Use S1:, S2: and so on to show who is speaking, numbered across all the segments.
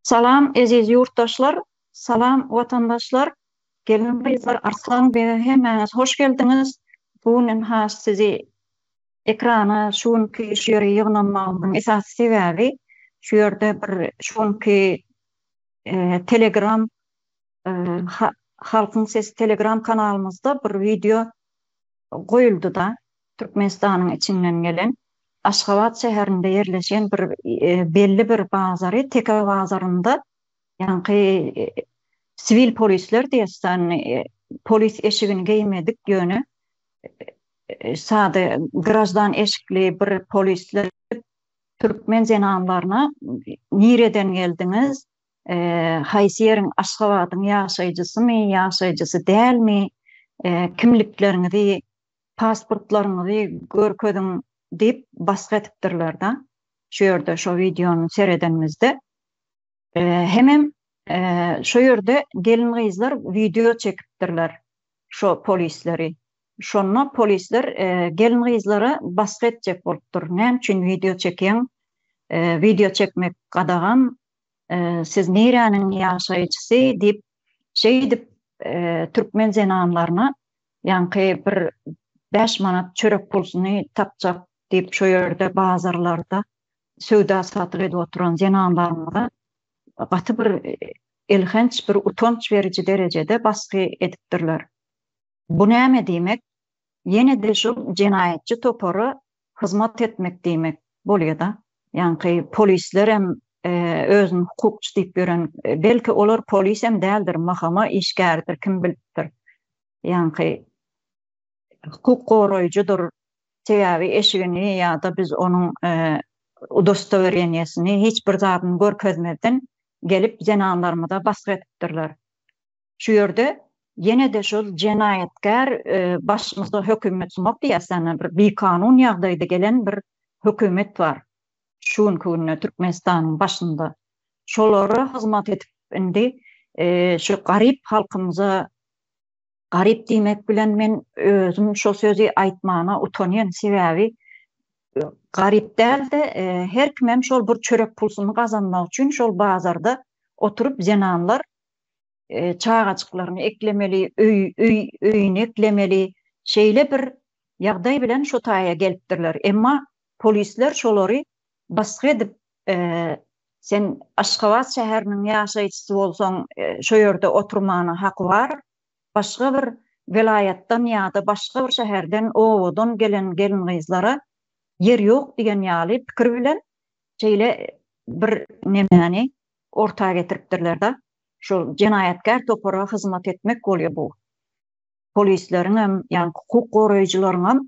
S1: Salam eziz ýurtdaşlar, salam watandaşlar, gelin gyzlar Arslan bege hemmäňiz hoş geldiňiz. Bu gün ynha sizi ekrana şu günki şu ýere ýygnanmagymyzyň esasy sebäbi şu ýerde bir şu günki telegram Halkyň sesi telegram kanalymyzda bir wideo goýuldy-da, Türkmenistanyň içinden gelen Aşgabat şäherinde ýerleşen bir belli bir bazary, Teke bazarynda ýaňky siwil polisler diýesan, polis eşigini geýmedik, ýöne sada graždan eşikli bir polisler türkmen zenanlaryna nireden geldiňiz, haýsy ýeriň Aşgabadyň ýaşaýjysymy, ýaşaýjysy dälmi, kimlikleriňizi, pasportlaryňyzy görkeziň diýip basgy edipdirler-de. Şu ýerde şo wideony seredenimizde. Hemem şo ýerde gelin-gyzlar wideo çekipdirler şo polisleri. Şonda polisler gelin-gyzlara basgy etjek bolupdyr. Näme üçin wideo çekýäň? Wideo çekmek gadagan. Siz niräniň ýaşaýjysy diýip, şeýdip türkmen zenanlaryna ýaňky bir bäş manat çörek pulsuny tapjak diýip şo ýerde bazarlarda söwda-satyk edip oturan zenanlarymyza gaty bir elhenç bir utanç beriji derejede basgy edipdirler. Bu näme diýmek? Ýene-de şu jenaýatçy topara hyzmat etmek diýmek bolýa-da. Ýaňky polislerem özüni hukukçy diýip ýören, belki olar polisem däldir, MHM işgäridir, kim bilipdir. Ýaňky hukuk goraýjydyr, sebäbi eşigini ýa-da biz onuň udostowereniýesini hiç bir zadyny görkezmezden gelip zenanlarymyza basgy edipdirler. Şu ýerde ýene-de şol jenaýatkär başymyzda hökümet sumak diýýäs, bir bikanun ýagdaýda gelen bir hökümet bar. Şu günki günde Türkmenistanyň başynda. Şolara hyzmat edip indi şu garyp halkymyza garyp diýmek bilen men özüm şo sözi aýtmana utanýan sebäbi garyp dälde her kimem şol bir çörek pulsuny gazanmak üçin şol bazarda oturyp zenanlar çagajyklaryny eklemeli, öý, öý, öýüni eklemeli, şeýle bir ýagdaý bilen şo taýa gelipdirler. Emma polisler şolary basgy edip, sen Aşgabat şäheriniň ýaşaýjysy bolsaň, şo ýerde oturmana haky bar, başga bir welaýatdan ýa-da başga bir şäherden, obadan gelen gelin-gyzlara ýer ýok diýen ýaly pikir bilen şeýle bir nemäni orta getiripdirler-de. Şol jenaýatkär topara hyzmat etmek bolýar bu. Polisleriňem, ýagny hukuk goraýjylaryňam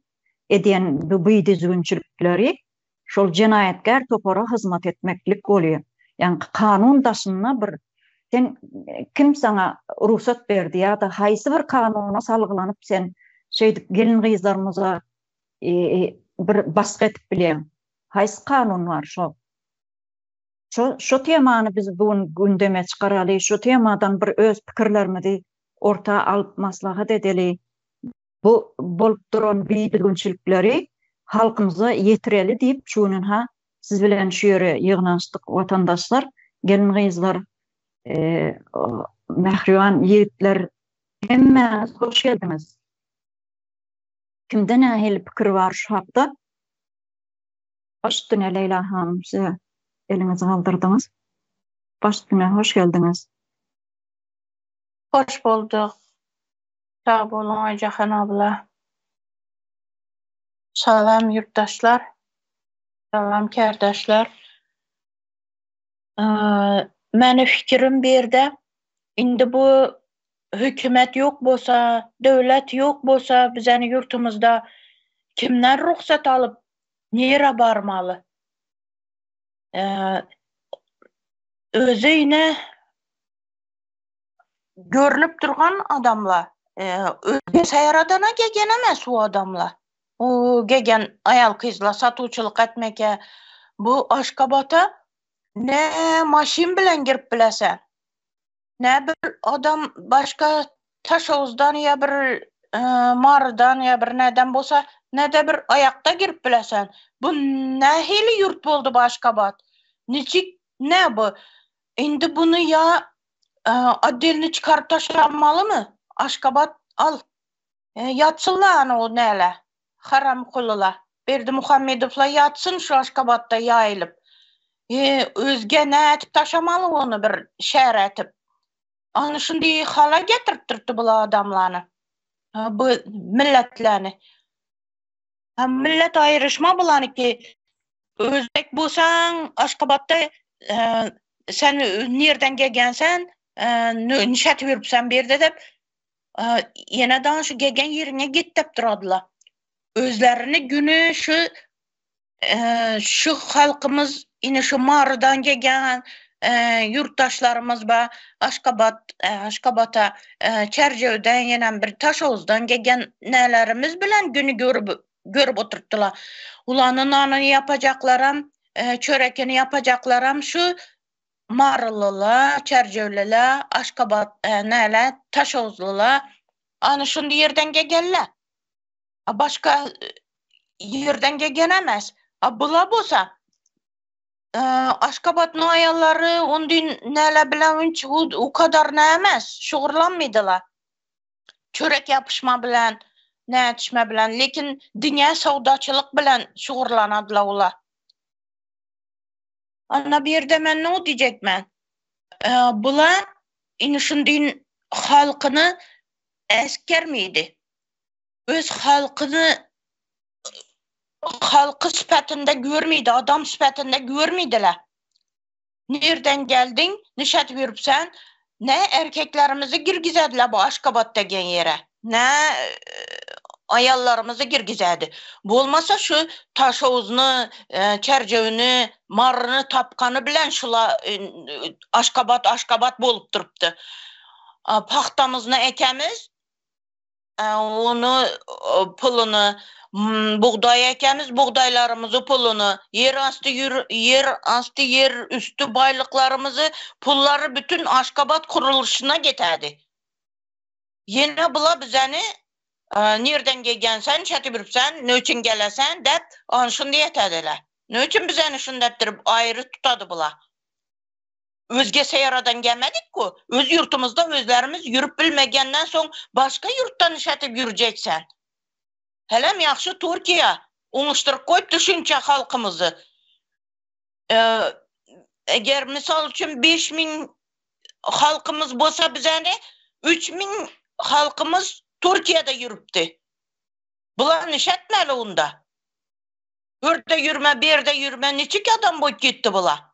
S1: edýän bu bidüzgünçilikleri şol jenaýatkär topara hyzmat etmeklik bolýar. Ýagny kanun daşynda bir sen kim saňa rugsat berdi ýa-da haýsy bir kanuna salgylanyp sen şeýdip gelin-gyzlarymyza bir basgy edip bilýäň? Haýsy kanun bar şo? Şo şo temany biz bu gün gündeme çykaraly, şu temadan bir öz pikirlerimizi orta alyp maslahat edeli. Bu bolup duran bidüzgünçilikleri halkymyza ýetireli diýip şu gün ynha siz bilen şu ýere ýygnanyşdyk watandaşlar, gelin-gyzlar, mähriban ýigitler hemmäňiz hoş geldiňiz. Kimde nähili pikir bar şu hakda? Baş üstüne Leýla hanym size eliňizi galdyrdyňyz. Baş üstüne hoş geldiňiz.
S2: Hoş bulduk. Sag boluň Aýjahan abla. Salam ýurtdaşlar. Salam kärdeşler. Meni fikirim birde indi bu hökümet ýok bolsa, döwlet ýok bolsa bizeni ýurtumyzda kimden rugsat alyp nirä barmaly? Özi ine görlüp durgan adamlar. Özge saýaradana gegen emes bu adamlar. Bu gegen aýal gyzlar satuwçylyk etmeke bu Aşgabata ne maşyn bilen girip bilesen. Ne bir adam başga Taşoguzdan ýa bir Marydan ýa bir näden bolsa, ne-de bir aýakda girip bilesen. Bu nähili ýurt boldy bu Aşgabat? Niçik ne bu? Indi buny ýa otdelny çykaryp taşlamalymy? Aşgabat al. Ýatsynla ana o näle, haramkulyla. Berdimuhamedowla ýatsyn şu Aşgabatda ýaýylyp. Özge nädip taşamaly ony bir şäher etip. Ana şundy hala getiripdirdi bul adamlany. Bu milletlerini. Millet aýryşma bulanyki. Özbek bolsaň Aşgabatda sen nirden gelgensen, nişetip ýörüpsen bu ýerde dep, ýene daň şu gelgen ýeriňe git dep duradylar. Özlerini güni şu şu halkymyz ine şu Marydan gelgen ýurtdaşlarymyz bar, Aşgabat Aşgabata Çärjewden ýenem bir Taşowuzdan gelgen nälerimiz bilen güni görüp görüp oturtdylar. Ulanyň nanyny ýapajaklaram, çörekini ýapajaklaram şu Marylylar, Çärjewliler, Aşgabat näler, Taşowuzlylar ana şunda ýerden gelgenler. A başga ýerden gelgen emes. A bular bolsa Aşgabatnyň aýallary ondin näler bilen unç u kadar nämes, şugurlanmydylar. Çörek ýapyşma bilen, nätişme bilen, lekin diňe söwdaçylyk bilen şugurlanadylar ular. Ana bu ýerde men no diýjek men. Bular indi şundin halkyny esgermidi. Öz halkyny halky sypatynda görmeydi, adam sypatynda görmeydiler. Nirden geldiň, nişetip ýörüpsen, ne erkeklerimizi girgizediler bu Aşgabat degen ýere, ne aýallarymyzy girgizedi. Bolmasa şu Taşowuzyny, Çärjewini, Maryny tapkany bilen şula Aşgabat, Aşgabat bolup durupdy. Pagtamyzyny ekemiz, Ony puluny bugdaý ekemiz, bugdaýlarymyzy puluny, ýer asty ýer asty ýer üsti baýlyklarymyzy pullary bütün Aşgabat gurluşyna getädi. Ýene bula bizeni nirden gelgensen, çetip ýürüpsen, ne üçin gelesen dep, ony şundy etediler. Ne üçin bizeni şundy etdirip aýry tutady bula. Özge seýaradan gelmedik-ku. Öz ýurtumyzda özlerimiz ýürüp bilmegenden soň başga ýurtdan nişetip ýürjek sen. Hälem ýagşy Türkiýe oňuşdyryp goýupdy şunça halkymyzy. Eger mysal üçin 5000 halkymyz bolsa bizäni 3000 halkymyz Türkiýede ýürüpdi. Bular nişetmeli onda. Ürde ýürme, berde ýürme niçik adam bolup gitdi bular.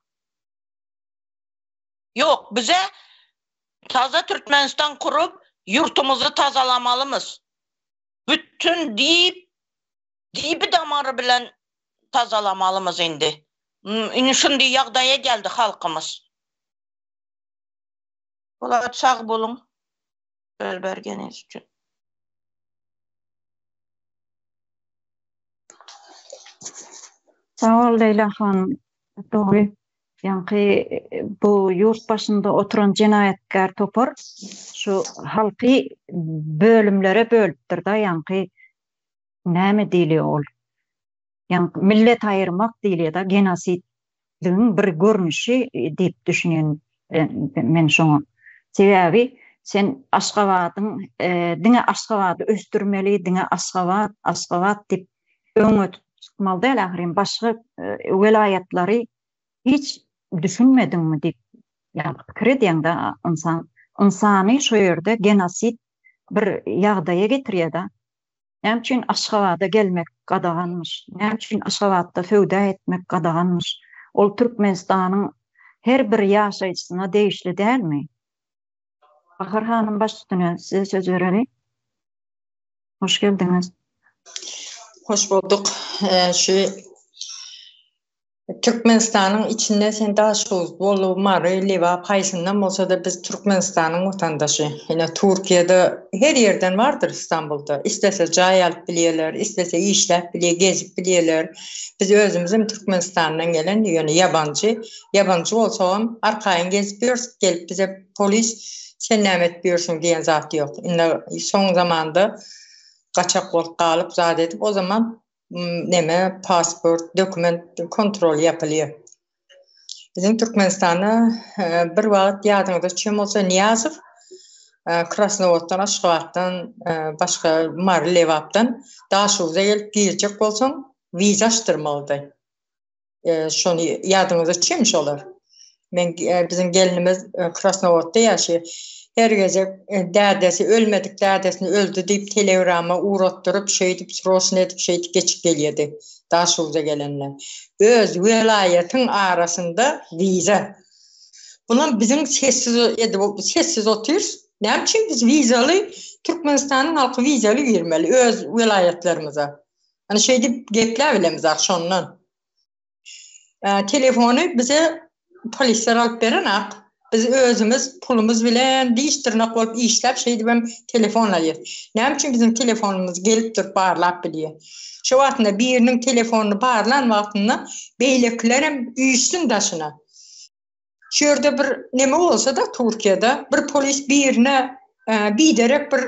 S2: Ýok, bize taza Türkmenistan kurup, ýurtumyzy tazalamalymyz. Bütün diýip, dibi damary bilen tazalamalymyz indi. Indi şundy ýagdaýa geldi halkymyz. Polat sag boluň söz bergeniňiz üçin.
S1: Sag bol Leýla hanym. Dogry. Ýaňky bu ýurt başynda oturan jenaýatkär topar şu halky bölümlere bölüpdir-de, ýaňky näme diýilýär ol? Ýaňky millet aýyrmak diýilýär-de, genosidligiň bir görnüşi diýip düşünýän men şoňa. Sebäbi sen Aşgabadyň diňe Aşgabady ösdürmeli, diňe Aşgabat, Aşgabat diýip öňe çykmaly däl ahyryn. Başga welaýatlary hiç düşünmediňmi diýip, ýa pikir edýäň-de ynsan. Ynsany şo ýerde genosid bir ýagdaýa getirýär-de. Näme üçin Aşgabada gelmek gadaganmyş? Näme üçin Aşgabatda söwda etmek gadaganmyş? Ol Türkmenistanyň her bir ýaşaýjysyna degişli dälmi? Bahar hanym baş üstüne size söz bereli. Hoş geldiňiz.
S3: Hoş bulduk. Şu Türkmenistanyň içinde sen Daşoguz, Bolu, Mary, Lebap haýsyndan bolsa-da biz Türkmenistanyň watandaşy. Ine Türkiýede her ýerden bardyr Istanbulda. Islese jaý alyp bilýärler, islese işläp bilýär, gezip bilýärler. Biz özümizem Türkmenistandan gelen, ýöne ýabanjy. Ýabanjy bolsagam arkaýyn gezip ýörüs, gelip bize polis sen näme edip ýörsüň diýen zat ýok. Indi soň zamanda gaçak bolup galyp zat edip o zaman neme pasport, dokument kontrol ýapylýar. Biziň Türkmenistanda bir wagt ýadyňyza düşen bolsa Nyýazow Krasnowoddan, Aşgabatdan, başga Mary, Lebapdan Daşoguza gelip girjek bolsaň wiza açdyrmalydy. Şony ýadyňyza düşýärmi şolar? Men biziň gelinimiz Krasnowodda ýaşaýar. Her gezek dädesi ölmedik dädesini öldi diýip telegramma ugratdyryp, şeýdip sroçny edip şeýdip geçip gelýärdi Daşoguza gelende. Öz welaýatyň arasynda wiza. Bulam biziň sessiz edip sessiz otyrys. Näme üçin biz wizaly Türkmenistanyň halky wizaly girmeli öz welaýatlarymyza? Ana şeýdip gepläbilemizak şondan. Telefony bize polisler alyp berenak. Biz özümiz pulumyz bilen diş dyrnak bolup işläp şeýdibem telefon alýas. Näme üçin biziň telefonymyzy gelip durup barlap bilýär? Şo wagtynda biriniň telefonyny barlan wagtynda beýlekilerem üýşsün daşyna. Şu ýerde bir neme bolsa-da Türkiýede bir polis birine biderek bir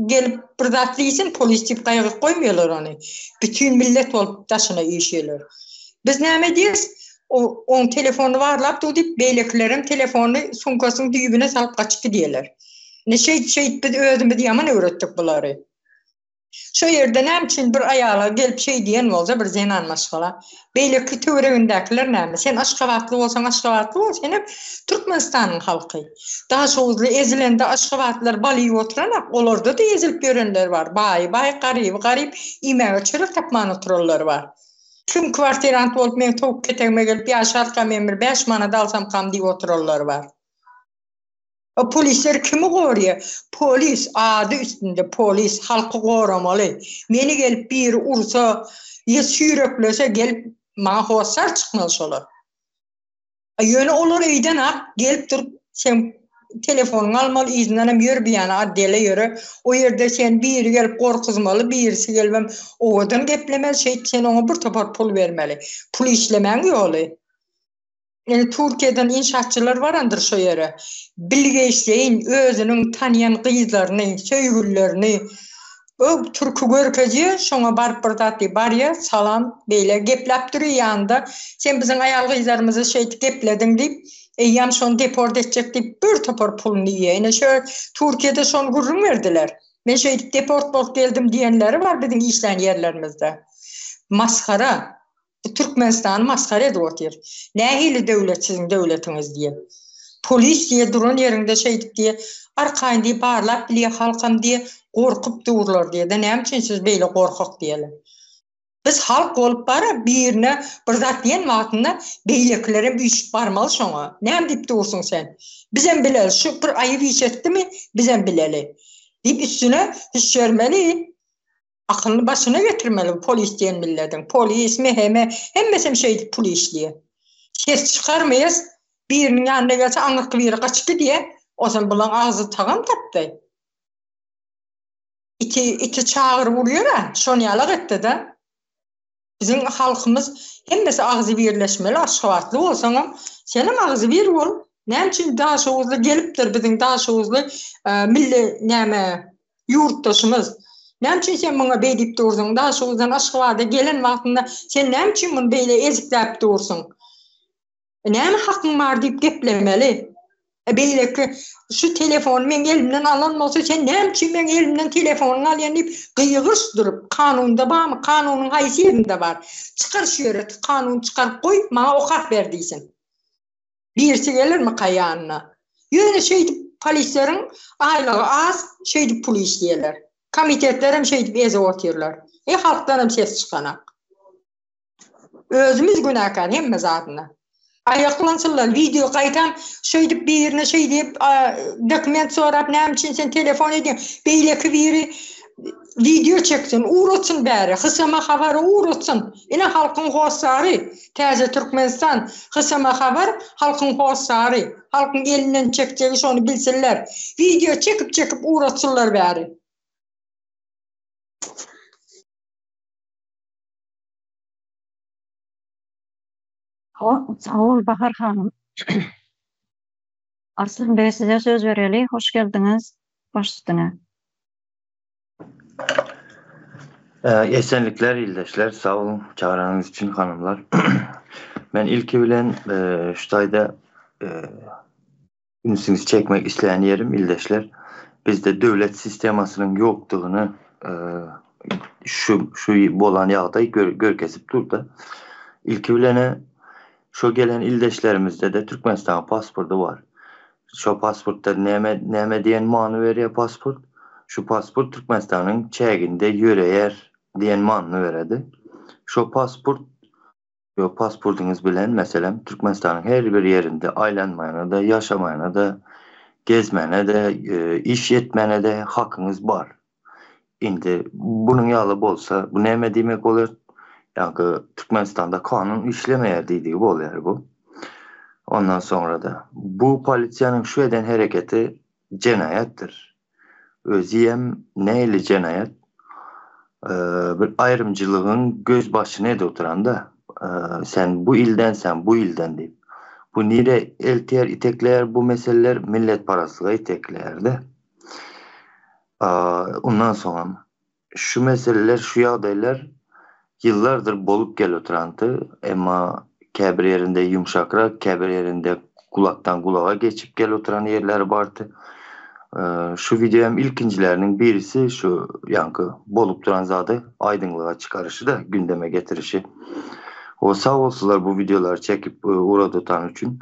S3: gelip bir zat diýsin polis diýip gaýgy goýmaýarlar ony. Bütin millet bolup daşyna üýşýärler. Biz näme edýäris? O oň telefonyny barlap dur diýip beýlekilerem telefonyny sumkasynyň düýbüne salyp gaçyp gidýärler. Ine şeýdip şeýdip biz özümizi ýaman öwretdik bulary. Şo ýerde näme üçin bir aýala gelip şeý diýen bolsa bir zenan maşgala, beýleki töweregindäkiler näme? Sen aşgabatly bolsaň aşgabatly bol, senem Türkmenistanyň halky. Daşoguzly ezilende aşgabatlylar bal iýip oturanak, olarda-da ezilip ýörenler bar, baýy baý, garyby garyp, iýmäge çörek tapman oturanlar bar. Kim kwartirant bolup meň towuk ketegime gelip ýaşarka men bir bäş manat alsamkam diýip oturanlar bar. A polisler kimi gorýa? Polis ady üstünde polis halky goramaly. Meni gelip biri ursa ýa süýreklese gelip maňa hossar çykmaly şolar. A ýöne olar öýden ak gelip durup seň telefonyňy almaly yzyndanam ýör bir ýana otdele ýöre o ýerde seni biri gelip gorkuzmaly birisi gelibem owadan geplemeli şeýdip sen oňa bir topar pul bermeli. Pul işlemäň ýoly. Indi Türkiýeden inşaatçylar barandyr şo ýere. Bilgeşleýin özüniň tanýan gyzlaryny, söýgülilerini o türki görkezýär, şoňa baryp bir zat diýip barýar, salam, beýle gepläp durýar ýanynda, sen biziň aýal-gyzlarymyzy şeýdip geplediň diýip, eýýäm şony deport etjek diýip bir topar puluny iýýär. Ine şo Türkiýede şony gürrüň berdiler. Men şeýdip deport bolup geldim diýenleri bar biziň işlän ýerlerimizde. Masgara. Bu Türkmenistany masgara edip otyr. Nähili döwlet siziň döwletiňiz diýip. Polis diýe duran ýeriňde şeýdip diýe arkaýyn diýe barlap bilýä halkam diýe gorkup durlar diýe-de näme üçin siz beýle gorkak diýeli. Biz halk bolup bara birine bir zat diýen wagtynda beýlekilerem üýşüp barmaly şoňa. Näme diýip dursuň sen? Bizem bileli şu bir aýyp iş etdimi bizem bileli. Diýip üstüne hüşşermeli. Akylyny başyna getirmeli bu polis diýen millediň. Polis, MHM hemmesem şeýdip pul işleýär. Ses çykarmaýas, biriniň ýanyna gelse aňyrky biri gaçyp gidýär. Ozal bulaň agzy tagam tapdy. Iti iti çagyryp urýar-a, şony ýalak etdi-de. Biziň halkymyz hemmesi agzybirleşmeli aşgabatly bolsaňam senem agzybir bol näme üçin daşoguzly gelipdir biziň daşoguzly milli näme ýurtdaşymyz näme üçin sen muňa beý diýip dursuň daşoguzdan aşgabada gelen wagtynda sen näme üçin muny beýle ezikläp dursuň Näme hakyň bar diýip geplemeli. E beýleki şu telefony meň elimden alan bolsa sen näme üçin meň elimden telefonyňy alýan diýip gygyryş durup kanunda barmy kanunyň haýsy ýerinde bar çykar şu ýere kanun çykaryp goý maňa okap ber diýsin. Birisi gelermika ýanyna. Ýöne şeýdip polisleriň aýlygy az şeýdip pul işleýärler. Komitetlerem şeýdip ezip otyrlar. E halkdanam ses çykanak. Özümiz günäkär hemme zadyna. Aýaklansynlar wideo gaýtam şeýdip birine şeý diýip dokument sorap näme üçin sen telefon edýäň beýleki biri wideo çeksin ugratsyn bäri hsm habary ugratsyn ine halkyň hossary täze Türkmenistan hsm habar halkyň hossary halkyň elinden çekjegi şony bilsinler wideo çekip çekip ugratsynlar bäri.
S1: Sag bol Bahar hanym. Arslan bey size söz bereli. Hoş geldiňiz. Baş üstüne.
S4: Esenlikler ildeşler. Sag boluň çagyranyňyz üçin hanymlar. Men ilki bilen şu taýda ünsüňizi çekmek isleýän ýerim ildeşler, bizde döwlet sistemasynyň ýokdugyny şu şu bolan ýagdaý görkezip durda. Ilki bilene şo gelen ildeşlerimizde-de Türkmenistanyň pasporty bar. Şo pasportda näme näme diýen many berýär pasport? Şu pasport Türkmenistanyň çäginde ýöreýär diýen manyny beredi. Şo pasport Ýok pasportyňyz bilen meselem Türkmenistanyň her bir ýerinde aýlanmaýana-da, ýaşamaýana-da, gezmäne-de, iş etmäne-de hakyňyz bar. Indi bunuň ýaly bolsa bu näme diýmek bolýar? Ýaňky Türkmenistanda kanun işlemeýär diýdigi bolýar bu. Ondan soňra-da bu polisiýanyň şu eden hereketi jenaýatdyr. Özüem nähili jenaýat? Bir aýrymçylygyň gözbaşyny edip oturanda, sen bu ilden, sen bu ilden diýip. Bu nirä eltýär, itekleýär bu meseleler? Milletparazlyga itekleýär-de. Ondan soňam şu meseleler, şu ýagdaýlar ýyllardyr bolup gelip oturandy. Emma käbir ýerinde ýumşakrak, käbir ýerinde gulakdan gulaga geçip gelip oturan ýerleri bardy. Şu wideo hem ilkinjileriniň birisi şu ýaňky bolup duran zady aýdyňlyga çykaryşy-da, gündeme getirişi. O sag bolsunlar bu wideolary çekip ugradytany üçin.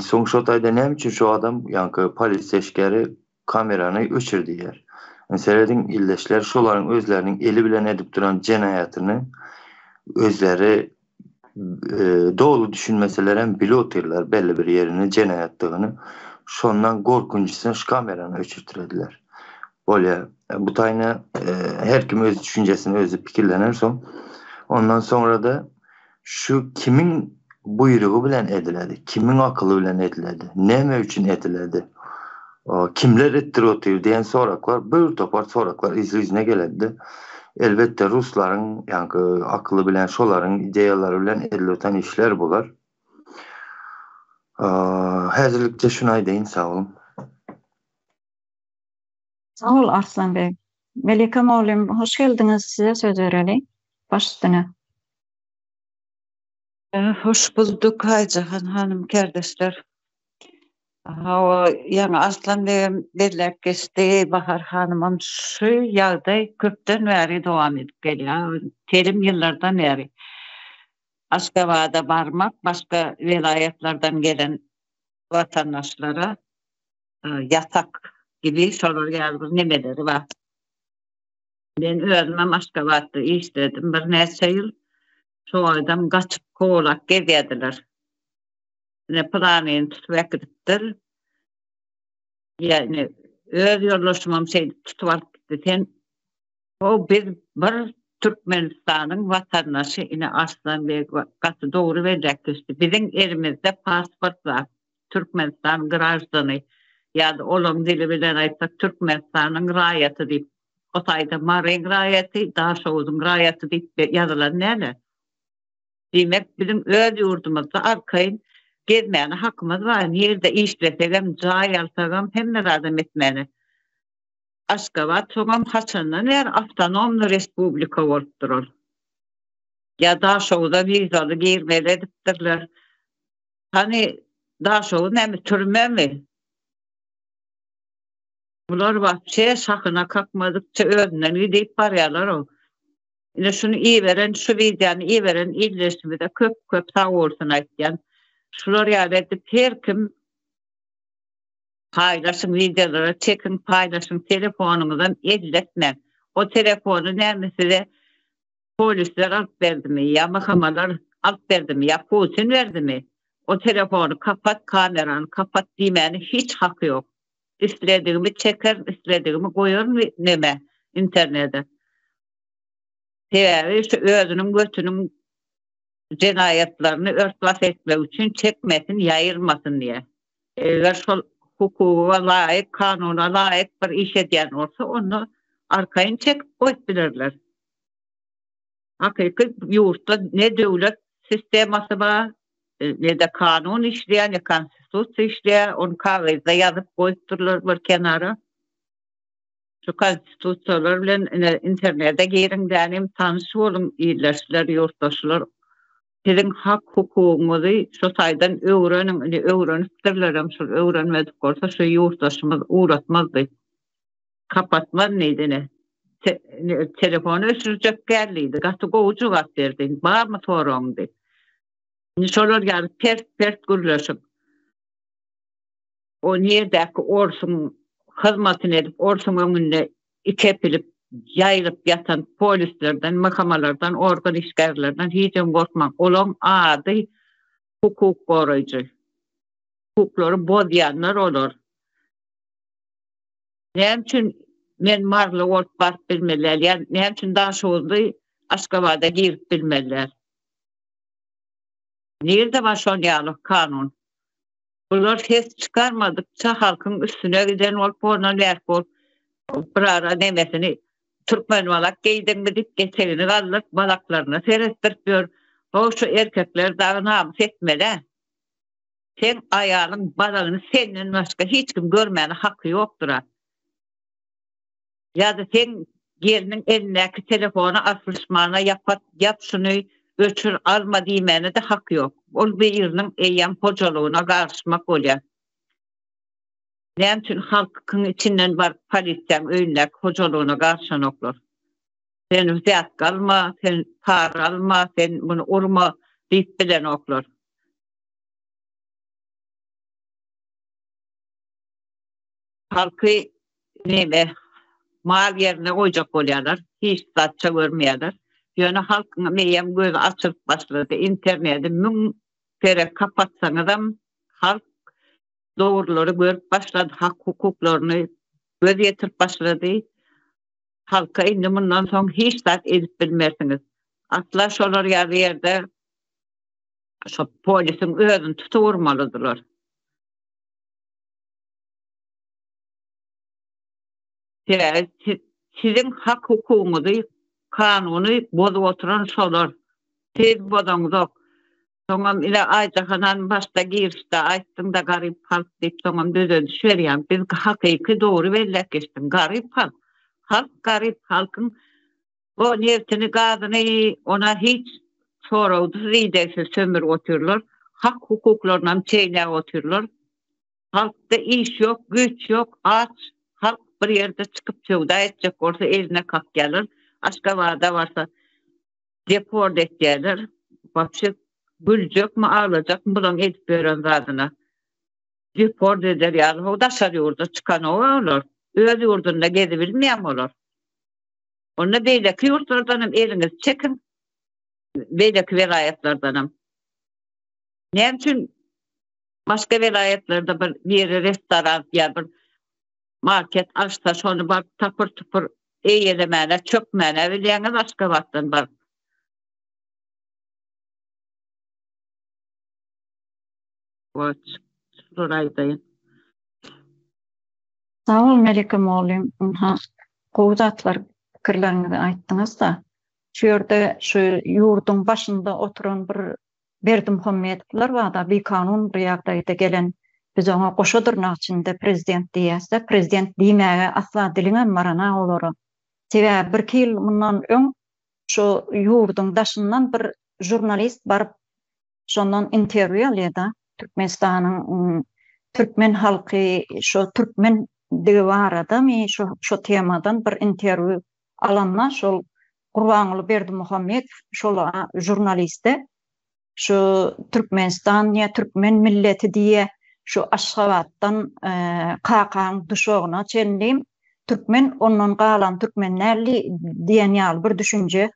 S4: Soň şo taýda näme üçin şu adam ýaňky polisiýa işgäri kamerany öçür diýýär. Indi serediň ildeşler şolaryň özleriniň eli bilen edip duran jenaýatyny özleri doly düşünmeselerem bile otyrlar belli bir ýerini jenaýatdygyny. Şondan gorkunjysyna şu kamerany öçürtirediler. Bolýar. Bu taýyna her kim öz düşünjesini özi pikirlener soň. Ondan soňra-da şu kimiň buýrugy bilen ediledi, kimiň akyly bilen ediledi, näme üçin ediledi, kimler etdirip otyr diýen soraklar, bir topar soraklar yzly-yzyna geledi. Elbetde ruslaryň ýaňky akyly bilen, şolaryň ideýalary bilen edilip otan işler bular. Häzirlikçe şuny aýdaýyn, sag boluň.
S1: Sag bol Arslan beg. Melike mugallym hoş geldiňiz size söz bereli. Baş üstüne.
S5: Hoş bulduk Aýjahan hanym kärdeşler. Hawa, ýaňy Arslan begem belläp geçdi, Bahar hanymam şu ýagdaý köpden bäri dowam edip gelýär, telim ýyllardan bäri. Aşgabada barmak başga welaýatlardan gelen watandaşlara ýasak gibi şolar ýaly bir nemeleri bar. Men özümem Aşgabatda işledim birnäçe ýyl. Şo wagtam gaçyp kowalap gezýärdiler. Ine pylanyny tutup äkidipdir. Ýa ine öz ýoldaşymam şeýdip tutup alyp gitdi. Sen ho biz bir Türkmenistanyň watandaşy ine Arslan beg gaty dogry belläp geçdi. Biziň elimizde pasport bar. Türkmenistan graždany ýa-da olaň dili bilen aýtsak Türkmenistanyň raýaty diýip o taýda Maryň raýaty, Daşoguzyň raýaty diýip ýazylan däl-ä. Diýmek, biziň öz ýurdumyzda arkaýyn gezmäne hakymyz bar, nirde işlesegem, jaý alsagam, hemme zadam etmäne. Aşgabat soňam haçandan bäri awtonomny respublika bolupdyr ol. Ýa Daşoguza wizaly girmeli edipdirler. Hany Daşoguz näme türmemi? Bular wapşe şahyna kakmadykça özünden gidip barýarlar-ow. Ine şuny iberen, şu wideony iberen ildeşimize köp köp sag bolsun aýtýan. Şular ýaly edip her kim paýlaşyň wideolara çekiň paýlaşyň telefonyňyzam elletmäň. O telefony näme size polisler alyp berdimi ýa MHM-lar alyp berdimi ýa Putin berdimi? O telefony kapat kamerany kapat diýmäne hiç haky ýok. Isledigimi çekerin, isledigimi goýaryn neme internede. Sebäbi şu özüniň götüniň jenaýatlaryny ört-bas etmek üçin çekmesin, ýaýyrmasyn diýýär. Eger şol hukuga laýyk, kanuna laýyk bir iş edýän bolsa, onda arkaýyn çekip goýup bilerler. Hakyky ýurtda ne döwlet sistemasy bar, ne-de kanun işleýär, ne konstitusiýa işleýär. Ony kagyzda ýazyp goýupdyrlar bir kenara. Şu konstitusiýalar bilen ine internete giriň dänim tanyş boluň ildeşler, ýurtdaşlar. Siziň hak hukugyňyzy şo taýdan öwreniň indi öwrenipdirlerem şol öwrenmedik bolsa şu ýurtdaşymyz ugratmazdy. Kapatmaz diýdi ine. Telefony öçürjek däl diýdi. Gaty gowy jogap berdi. Barmy soragyň diýip. Indi şolar ýaly pert pert gürleşip o nirdäki orsuň hyzmatyny edip orsuň öňünde iki epilip ýaýylyp ýatan polislerden, MHM-lardan, organ işgärlerinden hijem gorkmaň. Olaň ady hukuk goraýjy. Hukuklary bozýanlar olar. Näme üçin men maryly bolup baryp bilmeli däl? Ýa näme üçin daşoguzly Aşgabada girip bilmeli däl? Nirde bar şol ýaly kanun? Bular ses çykarmadykça halkyň üstüne giden bolup ondan bärik bolup bir ara nemesini türkmen balak geýdiňmi diýip etegini galdyryp balaklaryna seretdirip ýör. Ho şu erkekler dagy namys etmeli-ä. Seň aýalyň balagyny senden başga hiç kim görmäne haky ýokdur-a. Ýa-da seň gelniň elindäki telefony aslyşmana ýapat ýap şuny öçür alma diýmäne-de haky ýok. Ol biriniň eýýäm hojalygyna garyşmak bolýar. Näme üçin halkyň içinden baryp polisiýaň öýündäki hojalygyna garyşanoklar? Sen wzýatka alma, sen para alma, sen muny urma diýip bilenoklar. Halky neme mal ýerine goýjak bolýarlar. Hiç zatça görmeýärler. Ýöne halkyň eýýäm gözi açylyp başlady. Interneti 1000 kere kapatsaňyzam halk dogrulary görüp başlady, hak hukuklaryny göz ýetirip başlady. Halka indi mundan soň hiç zat edip bilmersiňiz. Asla şolar ýaly ýerde şo polisiň özüni tutup urmalydylar. Sebäbi siziň hak hukugyňyzy kanuny bozup oturan şolar. Siz bozaňzok. Soňam ile Aýjahan hanym başda girişde aýtdyňda garyp halk diýip soňam düzediş berýäň. Biz hakyky dogry belläp geçdiň. Garyp halk. Halk garyp halkyň O nebtini, gazyny ona hiç soragsyz, idegsiz sömürip otyrlar. Hak hukuklarynam çeýnäp otyrlar. Halkda iş ýok, güýç ýok, aç halk bir ýerde çykyp söwda etjek bolsa eline kakýarlar. Aşgabada barsa deport etýärler. Wapşe güljekmi, aglajakmy bulaň edip ýören zadyna. Deport eder ýaly ho daşary ýurda çykanok olar. Öz ýurdunda gezibilmeýän olar. Onda beýleki ýurtlardanam eliňizi çekiň. Beýleki welaýatlardanam. Näme üçin başga welaýatlarda bir biri restoran ýa bir market açsa şony baryp tapyr-tupur eýelemäne, çökmäne bilýäňiz Aşgabatdan baryp. Wagt şulary aýdaýyn.
S1: Sag bol Melike mugallym ynha gowy zatlar pikirleriňizi aýtdyňyzda. Şu ýerde şu ýurduň başynda oturan bir Berdimuhamedowlar barda bikanun bir ýagdaýda gelen biz oňa goşa dyrnak içinde prezident diýýäsde prezident diýmäge asla diliňem barana olara. Sebäbi birki ýyl mundan öň şu ýurduň daşyndan bir žurnalist baryp Şondan interwýu alýada. Türkmenistanyň türkmen halky şo türkmen digi baradamy şo şo temadan bir interwýu alanda şol Gurbanguly Berdimuhamedow şol žurnaliste şu Türkmenistan diýe türkmen milleti diýe şu Aşgabatdan kakaň duşagyna çenli türkmen ondan galan türkmen däldi diýen ýaly bir düşünje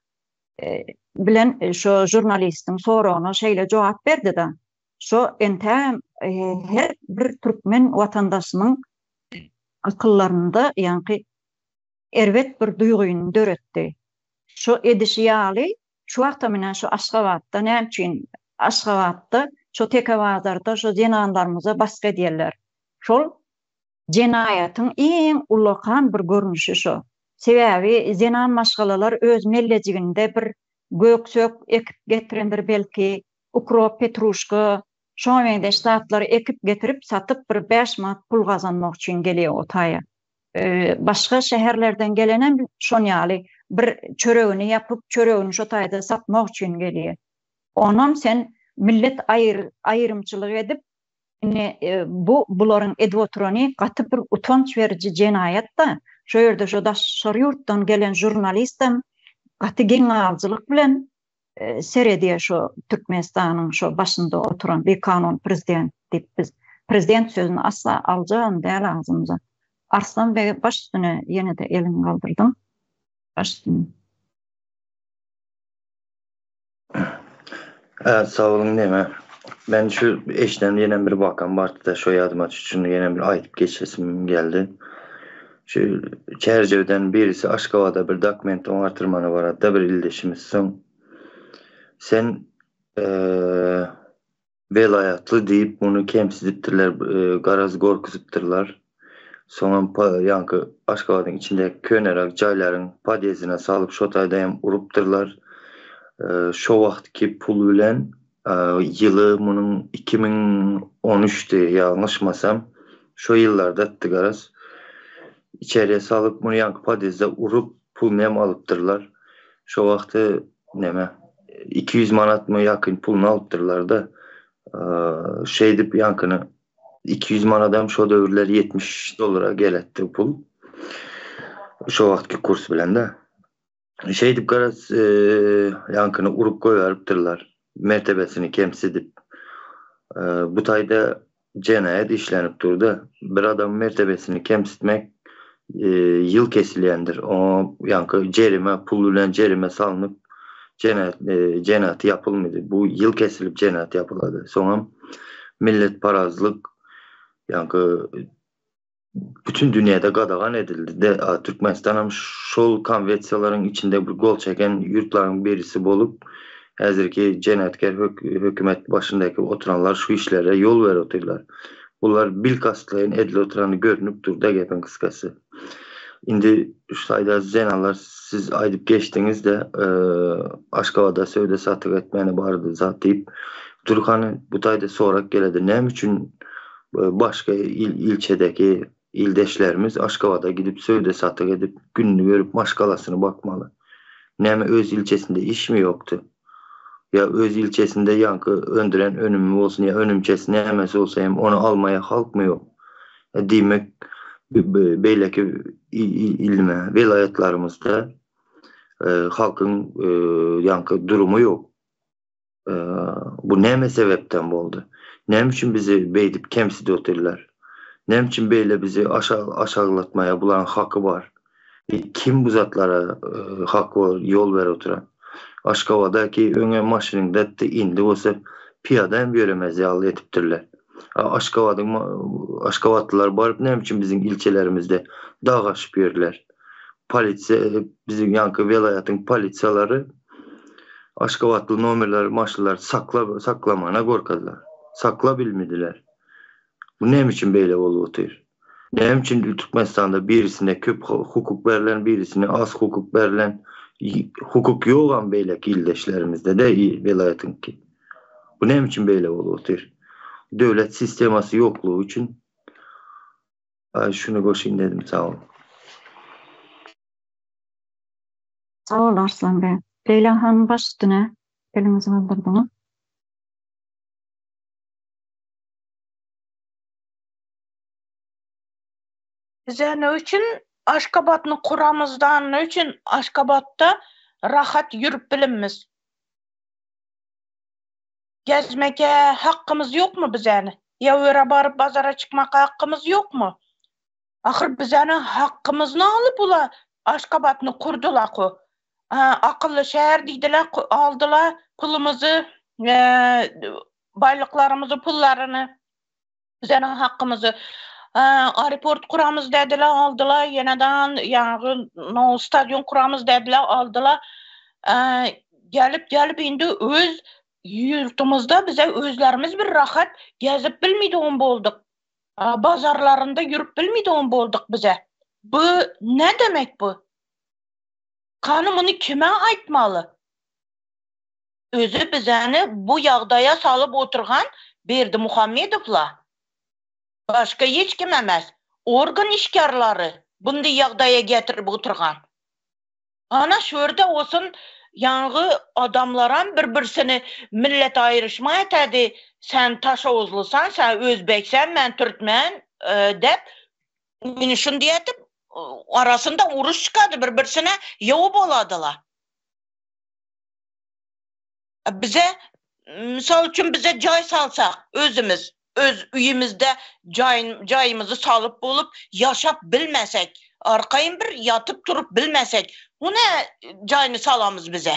S1: bilen şo žurnalistiň soragyna şeýle jogap berdi-de, Şo entägem her bir türkmen watandaşynyň akyllarynda ýaňky erbet bir duýgyny döretdi. Şo edişi ýaly şu wagtam ine şu Aşgabatda näme üçin Aşgabatda şo Teke bazarda şo zenanlarymyza basgy edýärler. Şol Jenaýatyň iň ullakan bir görnüşi şo. Sebäbi zenan maşgalalar öz mellejiginde bir gök-sök ekip getirendir belki, ukrop, petruşka, şoňa meňzeş zatlary ekip getirip satyp bir bäş manat pul gazanmak üçin gelýär o taýa. Başga şäherlerden gelenem şon ýaly bir çöregini ýapyp çöregini şo taýda satmak üçin gelýär. Onam sen millet aýr aýrymçylyk edip indi bu bularyň edip oturany gaty bir utanç beriji jenaýat-da. Şo ýerde şo daşary ýurtdan gelen žurnalistem gaty geň galyjylyk bilen seredýär şo Türkmenistanyň şo başynda oturan bikanun prezident diýip biz prezident sözüni asla aljagam däl agzymyza. Arslan beg baş üstüne ýene-de eliňi galdyrdyň. Baş üstüne.
S4: Sag boluň neme. Men şu eşden ýene bir wakam bardy-da şo ýadyma düşdi şuny ýene bir aýdyp geçesim geldi. Şu Çärjewden birisi Aşgabada bir dokument oňartyrmana barady-da bir ildeşimiz soň sen Welaýatly diýip muny kemsidipdirler, garaz gorkuzypdyrlar. Soňam ýaňky Aşgabadyň içindäki köneräk jaýlaryň podýezdine salyp şo taýda hem urupdyrlar. Şo wagtky pul bilen ýyly munuň 2013-di ýalňyşmasam, şo ýyllardatdy garaz. Içeriye salyp muny ýaňky podýezdde urup puluny hem alypdyrlar. Şo wagty neme 200 manatmy ýakyn puluny alypdyrlar-da. Şeýdip ýaňkyny 200 manadam şo döwürler 70 dollara geletdi pul. Şo wagtky kurs bilen-de. Şeýdip garaz ýaňkyny urup goýberipdirler. Mertebesini kemsidip. Bu taýda jenaýat işlenip durda. Bir adamyň mertebesini kemsitmek ýyl kesilýändir. Oňa ýaňky jerime pul bilen jerime salnyp jenaýat jenaýaty ýapylmady. Bu ýyl kesilip jenaýat ýapylady. Soňam milletparazlyk ýaňky bütin dünýäde gadagan edildi. De Türkmenistan hem şol konwensiýalaryň içinde bir gol çeken ýurtlaryň birisi bolup, häzirki jenaýatkär hökümet başyndaky oturanlar şu işlere ýol berip otyrlar. Bular bilkastlaýyn edilip oturany görnüp dur-da gepiň gysgasy. Indi şu taýda zenanlar siz aýdyp geçdiňiz-de, Aşgabada söwda-satyk etmäne bardy zat diýip. Dur hany bu taýda sorag geledi, näme üçin Başga ilçedeki ildeşlerimiz Aşgabada gidip söwda-satyk edip, gününi görüp maşgalasyny bakmaly. Näme öz ilçesinde işmi ýokdy? Ýa öz ilçesinde ýaňky öndüren önümi bolsun ýa önümçesi nämesi bolsa hem ony almaýa halkmy ýok? Diýmek beýleki ilme welaýatlarymyzda halkyň ýaňky durumy ýok. Bu näme sebäpden boldy? Näme üçin bizi beýdip kemsidip otyrlar? Näme üçin beýle bizi aşaglatmaýa bularyň haky bar? Kim bu zatlara hak ýol berip oturan? Aşgabadaky öňe maşynyňdatdy, indi bolsa pyýada hem ýöremez ýaly edipdirler. Aşgabadyň aşgabatlylar baryp näme üçin biziň ilçelerimizde dag aşyp ýörler? Polisiýa biziň ýaňky welaýatyň polisiýalary Aşgabatly nomerleri maşynlary sakla saklamana gorkadylar. Sakla bilmediler. Bu näme üçin beýle bolup otyr? Näme üçin Türkmenistanda birisine köp hukuk berlen, birisine az hukuk berlen? Hukuk ýogam beýleki ildeşlerimizde-de welaýatyňky. Bu näme üçin beýle bolup otyr? Döwlet sistemasy ýoklugy üçin. Şuny goşaýyn dedim, sag boluň.
S1: Sag bol Arslan beg. Leýla hanym baş üstüne eliňizi galdyrdyňyz.
S2: Bize ne üçin Aşgabatny kuramyzda ne üçin Aşgabatda rahat ýürüp bilimmiz. Gezmeke hakkymyz ýokmy bizäni? Ýa öre baryp bazara çykmaka hakkymyz ýokmy? Ahyr bizäni hakkymyzny alyp ula Aşgabatny kurdyla ku. Akylly şäher diýdiler aldylar pulumyzy baýlyklarymyzy pullaryny bizäniň hakkymyzy aeroport kuramyz dediler aldylar ýenedan ýaňy no stadion kuramyz dediler aldylar gelip gelip indi öz ýurtumyzda bize özlerimiz bir rahat gezip bilmeýdigin bolduk Bazarlarynda ýürüp bilmeýdigin bolduk bize. Bu ne demek bu? Kany muny kime aýtmaly? Özi bizäni bu ýagdaýa salyp oturgan Berdimuhamedowla. Başga hiç kim emes. Organ işgärlary bundy ýagdaýa getirip oturgan. Ana şörde olsun. Ýaňy adamlaram bir-birsini millet aýryşma etedi, sen taşowuzlysan, sen özbeksen, men türkmen dep, indi şundy etip, arasynda uruş çykady, bir-birsine ýow boladylar. Bize, mysal üçin, bize jaý salsak, özümiz, öz öýümizde jaýymyzy salyp bolup, ýaşap bilmesek, arkaýyn bir ýatyp turup bilmesek, bu ne jaýyny salamyz bize?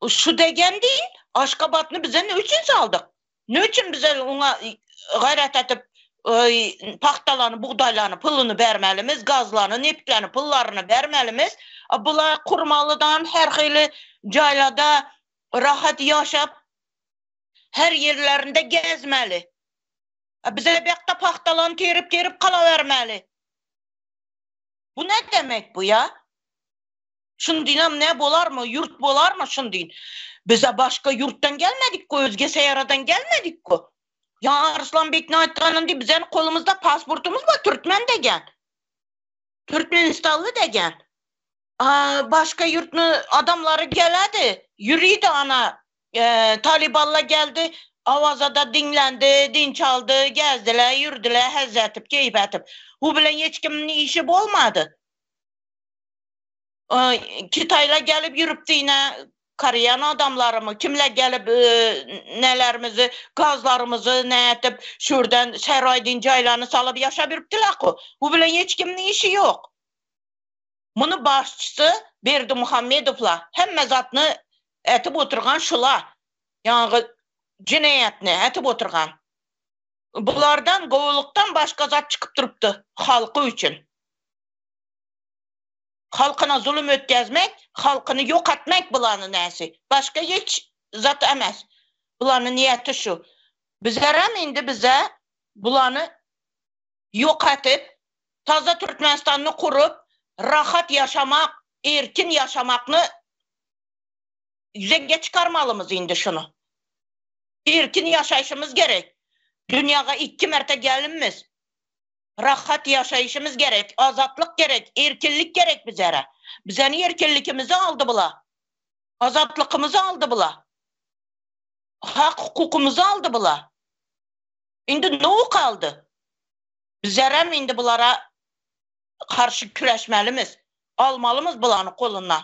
S2: Şu degen deýin, Aşgabatny bize ne üçin saldyk? Ne üçin bize oňa gaýrat edip, pagtalany, bugdaýlany puluny bermelimiz, gazlany, nebtleni pullaryny bermelimiz? A bular Kurmalydan her hili jaýlarda rahat ýaşap, her ýerlerinde gezmeli. A bize bu ýakda pagtalany terip-terip galabermeli. Bu ne demek bu ýa? Şundynam ne bolarmy, ýurt bolarmy şundyn? Bize başga ýurtdan gelmedik-ku, özge seýaradan gelmedik-ku. Ýa Arslanbekni aýtganyndy, bizeni kolumyzda pasportymyz bar, türkmen degen. Türkmenistanly degen. Başga ýurtny adamlary geledi, ýüridi ana, Talyballa geldi, Awazada diňlendi, dynç aldy, gezdiler, ýürdüler, hezz etip, keýp etip. Bu bilen hiç kimiň işi bolmady. Kitaýla gelip ýürüpdi ine, Koreýan adamlarymy, kimler gelip nelerimizi, gazlarymyzy ne etip, şurdan seraýdyn jaýlaryny salyp ýaşap ýürüpdiler-ku. Bu bilen hiç kimiň işi ýok. Muny başçysy Berdimuhamedowla, hemme zatny etip oturgan şula, ýaňy jenaýatny etip oturgan. Bulardan gowulykdan başga zat çykyp durupdy halky üçin. Halkyna zulum ötkezmek, halkyny ýok etmek bulany näsi. Başga hiç zat emes. Bulany niýeti şu. Bizerem indi bize bulany ýok etip, taza Türkmenistanyny gurup, rahat ýaşamak, erkin ýaşamakny ýüzege çykarmalymyz indi şuny. Erkin ýaşaýşymyz gerek. Dünýaga ikki merte gelinmiz. Rahat ýaşaýşymyz gerek, azatlyk gerek, erkinlik gerek bizere. Bizeni erkinlikimizi aldy bula. Azatlykymyzy aldy bula. Hak hukukymyzy aldy bula. Indi no kaldy? Bizerem indi bulara garşy küreşmelimiz. Almalymyz bulany golundan.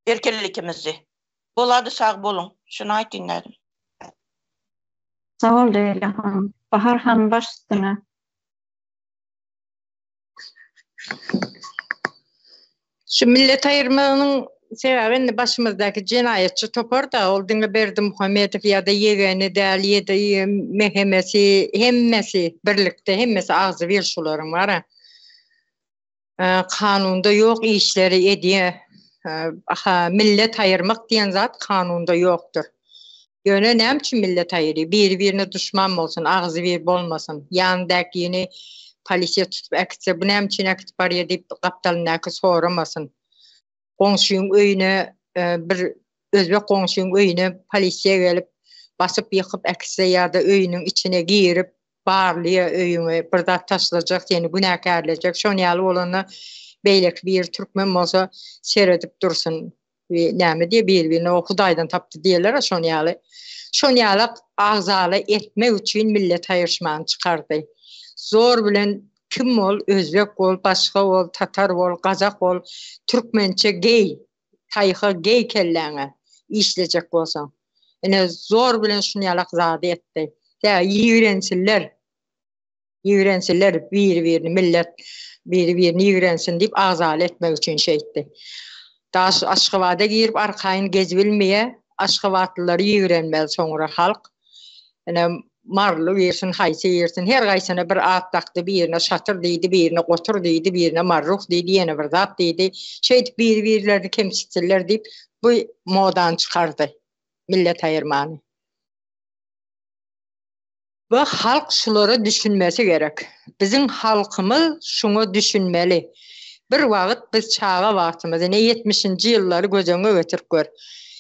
S2: Erkinlikimizi. Bolady sag boluň. Şuny aýtyn dedim.
S1: Sag bol Leýla hanym. Bahar hanym baş üstüne.
S3: Şu millet aýyrmagynyň sebäbi indi başymyzdaky jenaýatçy topar-da, ol diňe Berdimuhamedow ýa-da ýegeni däl, ýa-da MHM-si, hemmesi birlikde, hemmesi agzybir şularyň bar-a. Kanunda ýok işleri edýä. Aha, millet aýyrmak diýen zat kanunda ýokdur. Ýöne näme üçin millet aýyry? Biri-birine duşman bolsun, agzybir bolmasyn. Ýanyndakyny polisiýa tutup äkitse, bu näme üçin äkitip barýar diýip gapdalyndaky soramasyn. Goňşyň öýüne bir özbek goňşyň öýüne polisiýa gelip basyp ýykyp äkitse ýa-da öýüniň içine girip barlyýa öýüňi bir zat taşlajak seni günäkärlejek şon ýaly bolanda beýleki biri türkmen bolsa seredip dursun. We näme diýe bir-birine o Hudaýdan tapdy diýerler-a şon ýaly. Şon ýalak agzala etmek üçin millet aýryşmany çykardy. Zor bilen kim bol, özbek bol, başga bol, tatar bol, gazak bol, türkmençe geý, taýha geý kelläňe işlejek bolsaň. Ine zor bilen şun ýalak zady etdi. Tä ýigrensinler. Ýigrensinler biri-birini millet biri-birini ýigrensin diýip agzaly etmek üçin şeýtdi. Daş Aşgabada girip arkaýyn gezibilmeýä, aşgabatlylary ýigrenmez soňra halk. Ine Maryly girsin, haýsy girsin, her gaýsyna bir at dakdy, birine şatyr diýdi, birine gotur diýdi, birine marruh diýdi, ýene bir zat diýdi. Şeýdip biri-birlerini kemsitsinler diýip bu modany çykardy millet aýyrmany. Bu halk şulara düşünmesi gerek. Biziň halkymyz şuňa düşünmeli. Bir wagt biz çaga wagtymyz, ine ýetmişinji ýyllary göz öňüňe getirip gör.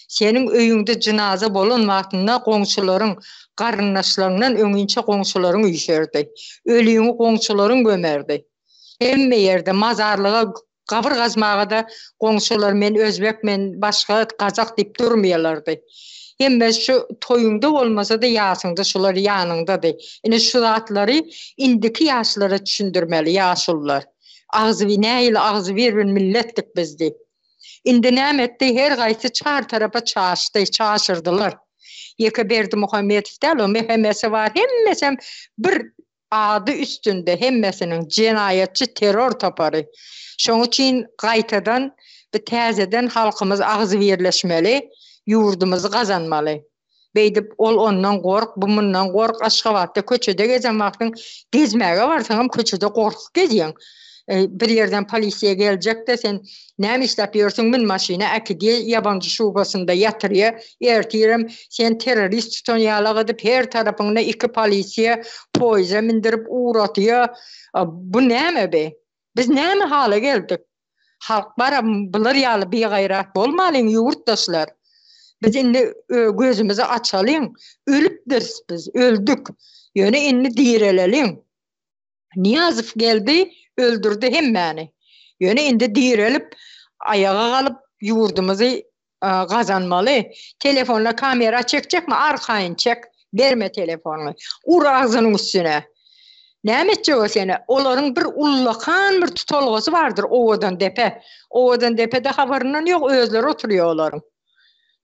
S3: Seniň öýüňde jynaza bolan wagtynda goňşularyň, garyndaşlaryňdan öňinçe goňşularyň üýşerdi. Öliňi goňşularyň gömerdi. Hemme ýerde mazarlyga. Gabyr gazmaga-da goňşular men özbek, men başga, gazak diýip durmaýarlardy. Hemme şu toýuňda bolmasa-da ýasyňda şular ýanyňdady. Ine şu zatlary indiki ýaşlara düşündirmeli ýaşulular. Agzybir nähili agzybir bir milletdik biz diýip. Indi näme etdi her gaýsy çar tarapa çaşdy, çaşyrdylar. Ýeke Berdimuhamedow däl o MHM-si bar hemmesem bir Ady üstünde hemmesiniň jenaýatçy terror topary. Şoň üçin gaýtadan bi täzeden halkymyz agzybirleşmeli, ýurdumyzy gazanmaly. Beýdip ol ondan gork, bu mundan gork Aşgabatda köçede gezen wagtyň gezmäge barsaňam köçede gorkup gezýäň. Bir ýerden polisiýa geljekde sen näme işläp ýörsüň mün maşyna äkidýä ýabanjy şubasynda ýatyrýa ertirem sen terrorist tutan ýalak edip her tarapyňda iki polisiýa poýza mindirip ugratýa bu näme be biz näme hala geldik halk bara bular ýaly bigaýrat bolmalyň ýurtdaşlar biz indi gözümizi açalyň ölüpdiris biz öldük ýöne indi direleliň. Nyýazow geldi, öldürdi hemmäni. Ýöne indi direlip, aýaga galyp, ýurdumyzy gazanmaly. Telefonla kamera çekjekmi, arkaýyn çek, berme telefonyňy. Ur agzynyň üstüne. Näme etjek o seni? Olaryň bir ullakan bir tutalgasy bardyr, Owadandepe. Owadandepede habaryndan ýok, özleri oturýar olaryň.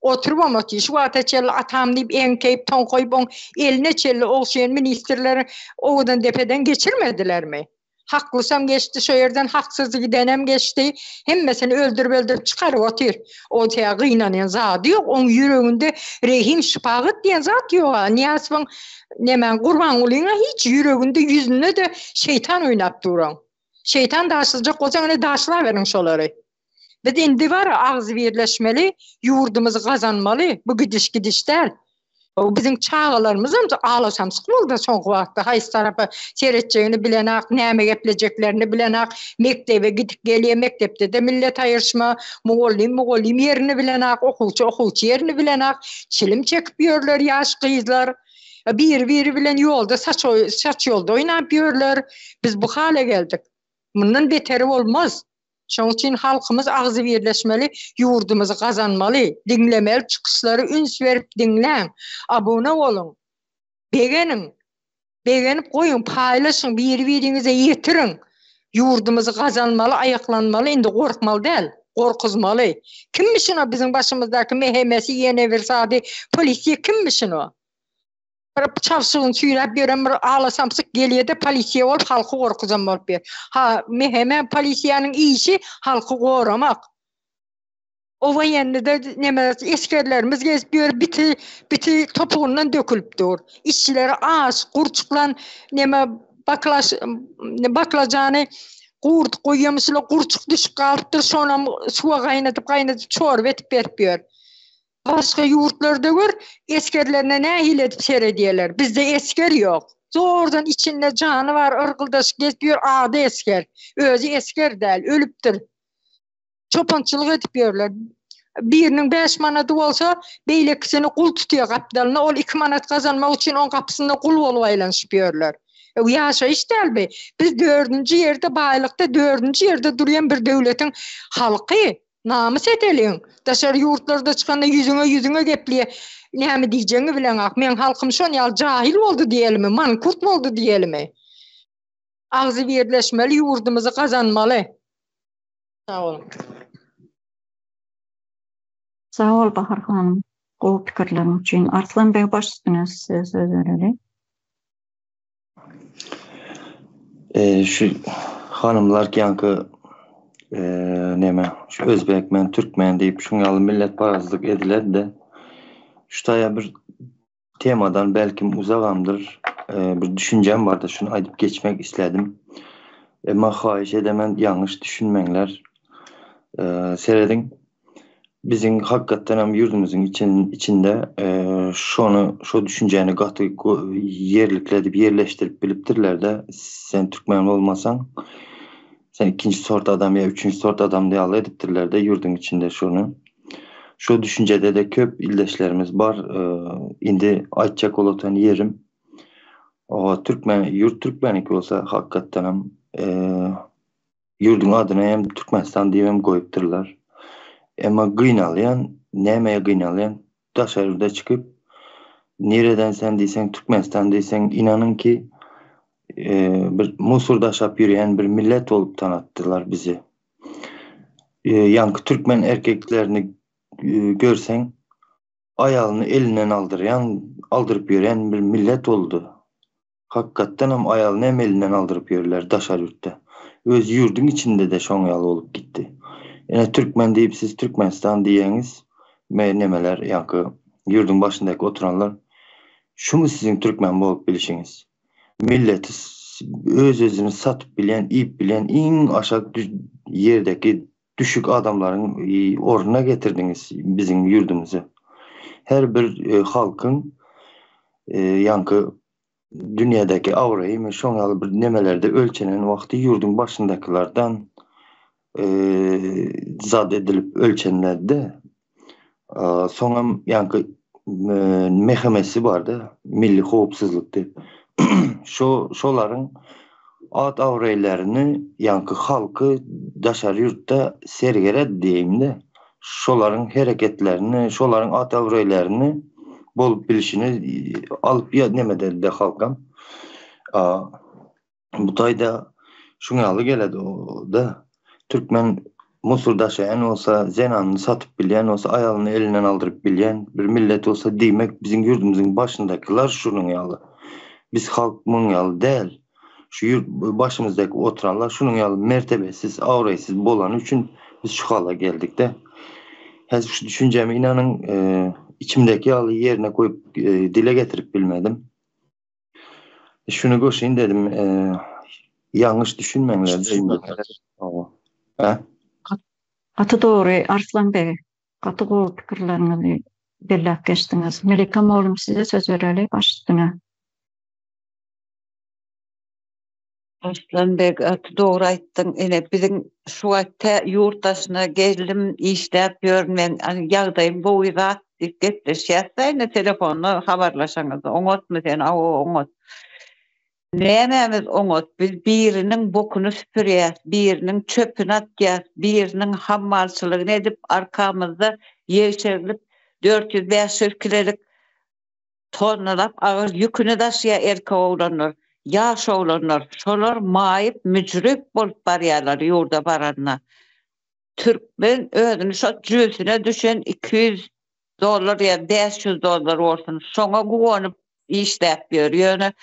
S3: Oturybam otyr. Şu wagta çenli atam diýip eňkeýip, toňkaýyp oň eline çenli ogşaýan ministrleri Owadandepeden geçirmedilermi? Haklysam geçdi şo ýerden, haksyz gidenem geçdi. Hemmesini öldürip-öldürip çykaryp otyr. O tä gynanýan zady ýok. Oň ýüreginde rehim, şypagat diýen zat ýog-a. Nyýazowyň, nemäň, Gurbangulyň-a hiç ýüreginde, ýüzünde-de şeýtan oýnap duran. Şeýtan daşlajak bolsaň ine daşlaberiň şolary. Biz indi bar agzybirleşmeli, ýurdumyzy gazanmaly, bu gidiş gidiş däl. O biziň çagalarymyzam ala-samsyk boldy soňky wagtda, haýsy tarapa seretjegini bilenak, näme geplejeklerini bilenak, mekdebe gidip gelýär, mekdepde-de millet aýyryşma, mugallym mugallym ýerini bilenak, okuwçy okuwçy ýerini bilenak, çilim çekip ýörler ýaş gyzlar, biri-biri bilen ýolda saç saç ýolda oýnap ýörler. Biz bu hala geldik. Mundan beteri bolmaz. Şonuň üçin halkymyz agzybirleşmeli, ýurdumyzy gazanmaly. Diňlemeli çykyşlary üns berip diňläň. Abuna boluň. Begeniň. Begenip goýuň, paýlaşyň, biri-biriňize ýetiriň. Ýurdumyzy gazanmaly, aýaklanmaly, indi gorkmaly däl, gorkuzmaly. Kimmişin o biziň başymyzdaky MHM-si, ýene bir zady, polisiýa kimmişin o? Bir çabşygyny süýräp ýören bir ala samsyk gelýede polisiýa bolup halky gorkuzan bolup ýör. Ha MHM polisiýanyň işi halky goramak. O woýennide neme esgerlerimiz gezip ýör biti biti topugyndan dökülip dur. Işçileri aç gurçuklan neme baklaş baklajany gurt goýýamyşlar gurçuk düşüp galypdyr şonam suwa gaýnadyp gaýnadyp çorba etip berip ýör. Başga ýurtlarda gör, esgerlerine nähili edip seredýärler. Bizde esger ýok. Zordan içinde jany bar yrgyldaşyp gezip ýör, ady esger. Özi esger däl, ölüpdir. Çopançylyk edip ýörler. Biriniň bäş manady bolsa, beýlekisini gul tutýar gapdalyna, ol iki manat gazanmak üçin oň gapysynda gul bolup aýlanyşyp ýörler. Bu ýaşaýyş däl bi. Biz dördünji ýerde baýlykda dördünji ýerde durýan bir döwletiň halky. Namys edeliň. Daşary ýurtlarda çykanda ýüzüňe ýüzüňe gepleýä. Näme diýjegiňi bileňak. Meň halkym şon ýaly jahyl boldy diýelimi, mankurt boldy diýelimi? Agzybirleşmeli ýurdumyzy gazanmaly. Sag boluň.
S1: Sag bol Bahar hanym gowy pikirleriň üçin. Arslan beg baş üstüne size söz bereli.
S4: Şu hanymlar ýaňky neme şu özbek men türkmen diýip şuň ýaly milletparazlyk ediledi-de şu taýa bir temadan belkim uzagamdyr bir düşünjem bardy şuny aýdyp geçmek isledim. Emma haýyş edemen ýalňyş düşünmeňler. Serediň Biziň hakykatdan hem ýurdumyzyň içinde şony şo düşünjäni gaty ýerlikli edip ýerleşdirip bilipdirler-de, sen türkmen bolmasaň, sen ikinji sort adam ýa üçünji sort adam ýaly edipdirler-de ýurduň içinde şony. Şo düşünjede-de köp ildeşlerimiz bar. Indi aýtjak bolatan ýerim, oba türkmen, ýurt türkmeniki bolsa hakykatdan hem. Ýurduň adyna hem Türkmenistan diýip hem goýupdyrlar. Emma gynalýan, nämeye gynalýan? Daşary ýurda çykyp, nireden sen diýseň, Türkmenistan diýseň, inanyň ki, bir musur daşap ýörýän bir millet bolup tanatdylar bizi. Ýaňky türkmen erkeklerini görseň, aýalyny elinden aldyrýan, aldyryp ýörýän bir millet boldy. Hakykatdanam aýalyny hem elinden aldyryp ýörler daşary ýurtda. Öz ýurduň içinde-de şoň ýaly bolup gitdi. Ine türkmen diýip siz Türkmenistan diýeňiz me nemeler ýaňky ýurduň başyndaky oturanlar şumy siziň türkmen bolup bilişiňiz. Milleti öz özüni satyp bilýän iýip bilýän iň aşak ýerdeki düşük adamlaryň ornuna getirdiňiz biziň ýurdumyzy. Her bir halkyň ýaňky dünýädäki abraýy şoň ýaly bir nemelerde ölçenen wagty ýurduň başyndakylardan zat edilip ölçenlerde soňam ýaňky MHM-si barda milli howpsuzlyk diýip şo şolaryň at abraýlaryny ýaňky halky daşary ýurtda sergere diýeýin-de şolaryň hereketlerini şolaryň at abraýlaryny bolup bilşini alyp ýa nemede halkam Bu taýda şuň ýaly geledi o-da. Türkmen musur daşaýan bolsa, zenanyny satyp bilýän bolsa, aýalyny elinden aldyryp bilýän bir millet bolsa, diýmek biziň ýurdumyzyň başyndakylar şunuň ýaly. Biz halk munuň ýaly däl. Şu ýurt başymyzdaky oturanlar şunuň ýaly mertebesiz, abraýsyz bolany üçin biz şu hala geldik-de. Häzir şu düşünjämi inanyň içimdäki ýaly ýerine goýup dile getirip bilmedim. Şuny goşaýyn dedim, ýalňyş düşünmäňler.
S1: Hä? Gaty dogry Arslan beg. Gaty gowy pikirleriňizi belläp geçdiňiz. Melike mugallym size söz bereli baş üstüne.
S5: Arslan beg gaty dogry aýtdyň. Ine biziň şu wagt tä ýurt daşyna geldim, işläp ýörün men, ýagdaýym gowy zat diýip gepleşýäs-dä indi telefonda habarlaşaňyzda. Oňatmy sen? Hawa oňat. Nämämiz oňat? Biz biriniň bokuny süpürýäs, biriniň çöpüni atýas, biriniň hammalçylygyny edip arkamyzda ýegşerilip 400-500 kilelik Tonnalap agyr ýüküni daşaýar erkek oglanlar, ýaş oglanlar. Şolar maýyp, müjrüp bolup barýarlar ýurda baranda. Türkmen özüni şo jübüsine düşen 200 dollar ýa 500 dollar bolsun, şoňa guwanyp işläp ýör. Ýöne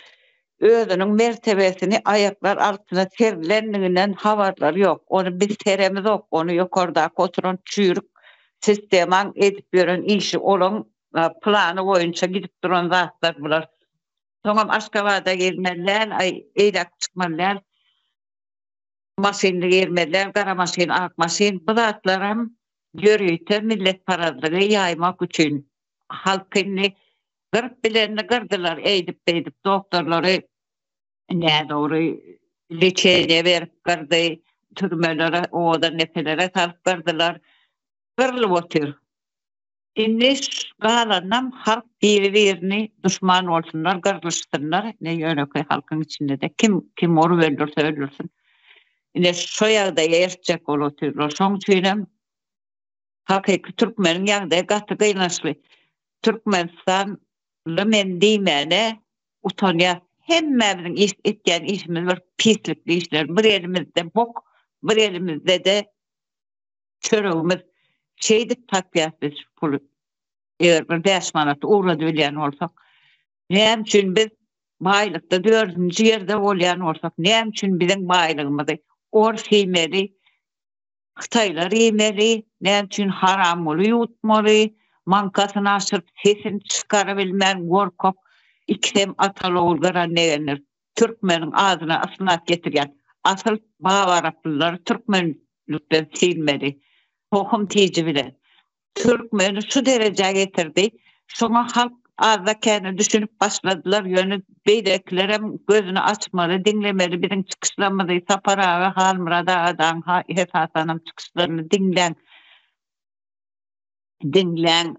S5: özüniň mertebesini aýaklar altyna serilendiginden habarlary ýok. Ony biz seremizok, ony ýokardaky oturan çüýrük sistemaň edip ýören işi. Olaň plany boýunça gidip duran zatlar bular. Soňam Aşgabada girmeli däl, aý eýläk çykmaly däl. Maşynly girmeli däl, gara maşyn, ak maşyn. Bu zatlaram ýörite milletparazlygy ýaýmak üçin. Halky indi gyryp bilenini gyrdylar, eýdip-beýdip doktorlary nädogry leçeniýe berip gyrdy, türmelere, owadan depelere salyp gyrdylar. Gyrylyp otyr. Indi galanam halk biri-birini duşman bolsunlar, gyrlyşsynlar, ine ýönekeý halkyň içinde-de kim kim urup öldürse öldürsin. Ine şo ýagdaýa eltjek bolup otyrlar. Şoň üçinem hakyky türkmeniň ýagdaýy gaty gynançly. Türkmenistanly men diýmäne utanýas. Hemmämiziň iş etýän işimiz bir pislikli işler. Bir elimizde bok, bir elimizde-de çöregimiz şeýdip tapýas biz şu puly. Eger bir 5 manat ugradybilýän bolsak, näme üçin biz baýlykda dördünji ýerde bolýan bolsak, näme üçin biziň baýlygymyzy ors iýmeli, hytaýlar iýmeli, näme üçin haramguly ýuwutmaly, maňkasyny aşyryp sesini çykarabilmän gorkak ikisem ataly ogul gyran degenler. Türkmeniň adyna ysnat getirýän asyl babaraplylar türkmenlikden silmeli. Tohum tiji bilen. Türkmeni şu derejä getirdi. Şoňa halk azda-kände düşünip başladylar. Ýöne beýlekilerem gözüni açmaly, diňlemeli biziň çykyşlarymyzy. Sapar aga, Halmyrat agadaň esasanam çykyşlaryny diňläň. Diňläň,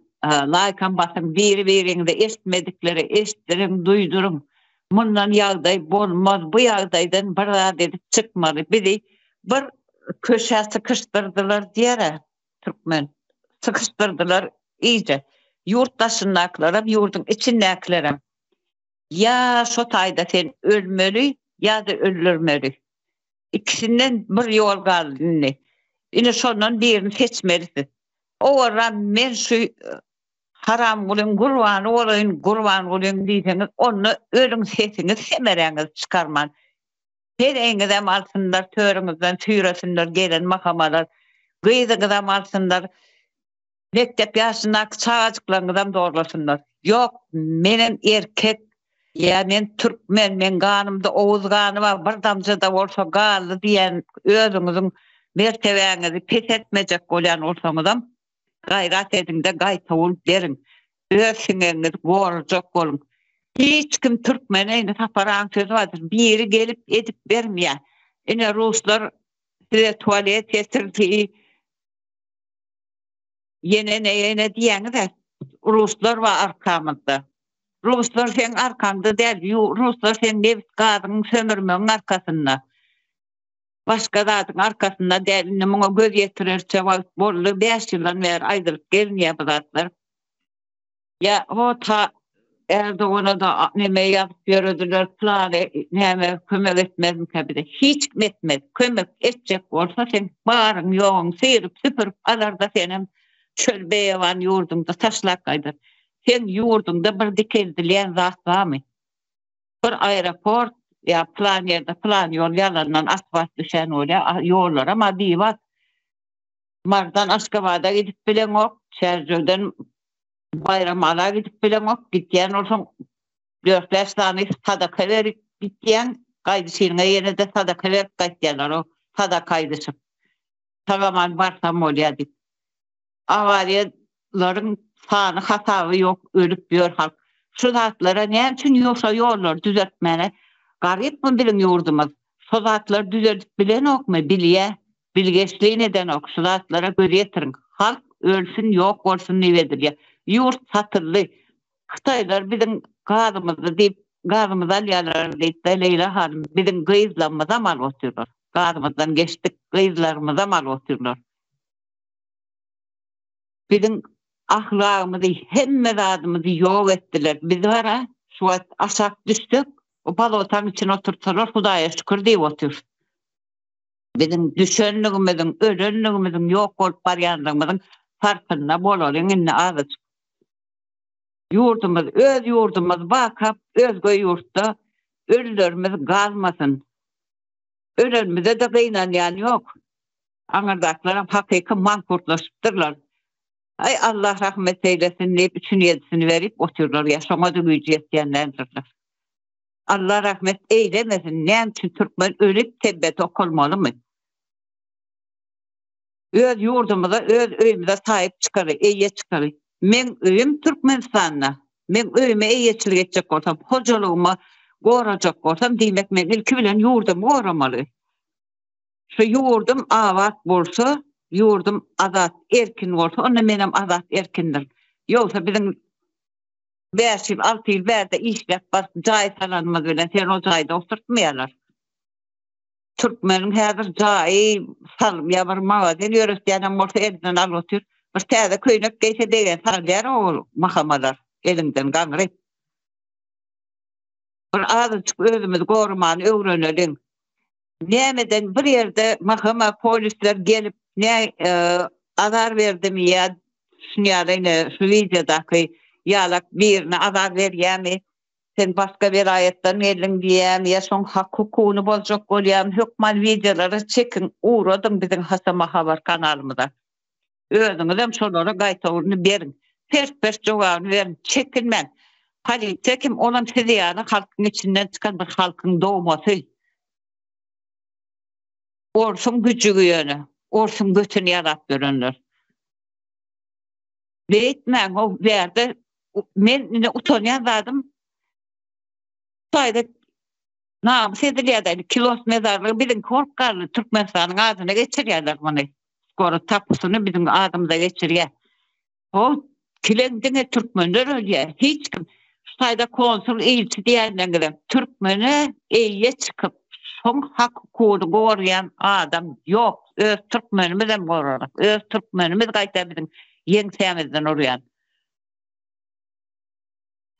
S5: laýkam basyň, biri-biriňize eşitmediklere eşitdiriň, duýduryň. Mundan ýagdaý bolmaz, bu ýagdaýdan bir zat edip çykmaly. Bizi bir. Köşä sykyşdyrdylar diýer-ä türkmen. Sykyşdyrdylar iýje. Ýurt daşyndakylaram, ýurduň içindäkilerem. Ýa şo taýda sen ölmeli, ýa-da öldürmeli. Ikisinden bir ýol galdy indi. Ine şondan birini seçmeli siz. Owarram men şu Haramgulyň gurbany bolaýyn, Gurbangulyň diýseňiz, onda ölüň sesiňiz semeräňizi çykarman. Heleýiňizem alsynlar, törüňizden süýresinler gelen mahamalar. Gyzyňyzam alsynlar. Mekdep ýaşyndaky çagajyklaryňyzam zorlasynlar. Ýok, menem erkek, ýa men türkmen, meň ganymda oguz gany bar, bir damja-da bolsa galdy diýen özüňiziň mertebäňizi peseltmejek bolýan bolsaňyzam, gaýrat ediň-de gaýtawul beriň. Öz siňegiňizi gorajak boluň. Hiç kim türkmene indi Sapar agaň sözi bardyr, biri gelip edip bermeýär. Ine ruslar size tualet getirdi, Ýene ne ýene diýýäňiz-ä. Ruslar bar arkamyzda. Ruslar seň arkaňda däl, ruslar seň nebit gazyňy sömürmegiň arkasynda. Başga zadyň arkasynda däl. Indi muňa göz ýetirerçe wagt boldy. Bäş ýyldan bäri aýdylyp gelinýär bu zatlar. Ýa ho ta Erdogana-da neme ýazyp ýörediler, pylany näme kömek etmezmikä bize. Hiç kim etmez. Kömek etjek bolsa seň baryň ýoguň syryp süpürip alarda senem çöl beýewan ýurduňda taşlap gaýdar. Seň ýurduňda bir dikeldilýän zat barmy? Bir aeroport ýa pylan ýerde pylan ýol ýalandan asfalt düşen bolýar. Ýollaram-a biwagt. Marydan Aşgabada gidip bileňok, Çärjewden Baýramala gidip bileňok, gidýän bolsaň dört-bäş sany sadaka berip gidýäň, gaýdyşynyňa ýene-de sadaka berip gaýtýarlar, o sadaka aýdyşyp. Sag-aman barsam bolýar diýip. Awariýalaryň sany hasaby ýok, ölüp ýör halk. Şu zatlara näme üçin ýogsa ýollary düzeltmäne garypmy biziň ýurdumyz? Şo zatlary düzeldip bilenokmy? Bilýä. Bilgeşleýin edenok. Şu zatlara göz ýetiriň. Halk ölsün ýok bolsun diýip edilýär. Ýurt satyldy. Hytaýlar biziň gazymyzy diýip gazymyzy alýarlar diýipde Leýla hanym biziň gyzlarymyzam alyp otyrlar. Gazymyzdan geçdik gyzlarymyzam alyp otyrlar. Biziň ahlagymyzy hemme zadymyzy ýok etdiler. Biz bara şu wagt aşak düşsek o balotaň içine oturtsalar Hudaýa şükür diýip otyrys. Biziň düşenligimiziň, ölenligimiziň, ýok bolup barýanlygymyzyň parkynda bolalyň indi azajyk. Ýurdumyz, öz ýurdumyz barka özge ýurtda ölülerimiz galmasyn. Ölenimize-de gynanýan ýok. Aňyrdakylaram hakyky mankurtlaşypdyrlar. Aý Allah rahmet eýlesin diýip üçün ýedisini berip otyrlar ýa şoňa-da güýji ýetýän däldirler. Allah rahmet eýlemesin näme üçin türkmen ölüp tebbet okalmalymy? Öz ýurdumyza öz öýümize saýyp çykaly eýe çykaly. Meň öýüm Türkmenistanda. Meň öýüme eýeçilik etjek bolsam hojalygyma gorajak bolsam diýmek men ilki bilen ýurdumy goramaly. Şu ýurdum abat bolsa ýurdum azat erkin bolsa onda menem azat erkindirin. Ýogsa biziň Bäş ýyl, alty ýyl bärde işläp baryp jaý salanymyz bilen seni o jaýda oturtmaýarlar. Türkmeniň häzir jaýy salyp ýa bir magazin ýöretýänem bolsa elinden alyp otyr. Bir täze köýnek geýse begense alýar ol mahamalar eliňden gaňryp. Bir azajyk özümizi goramany öwreneliň. Nämeden bir ýerde mahama polisler gelip ne azar berdimi ýa şuny ýaly ine şu wideodaky ýalak birine azar berýämi sen başga welaýatdan geldiň diýýämi ýa şoň hak hukugyny bozjak bolýamy hökman wideolary çekiň ugradyň biziň Hasama habar kanalymyza özüňizem şolara gaýtawulyny beriň pert pert jogabyny beriň çekinmäň polisiýa kim olam siz ýaly halkyň içinden çykan bir halkyň dogmasy Orsuň güjügi ýöne. Orsuň götüni ýalap ýörenler. Beýtmäň o bärde men indi utanýan zadym taýda namys edilýär indi kilos mezarlygy biziňki bolup galdy Türkmenistanyň adyna geçirýärler muny. Skoro tapusyny biziň adymyza geçirýär. Ho, kileň diňe türkmenler ölýär. Hiç kim. Şu taýda konsul, ilçi diýenleriňizem türkmene eýe çykyp, Şoň hak hukugyny goraýan adam ýok. Öz türkmenimizem goranok. Öz türkmenimiz gaýta biziň ýeňsämizden urýan.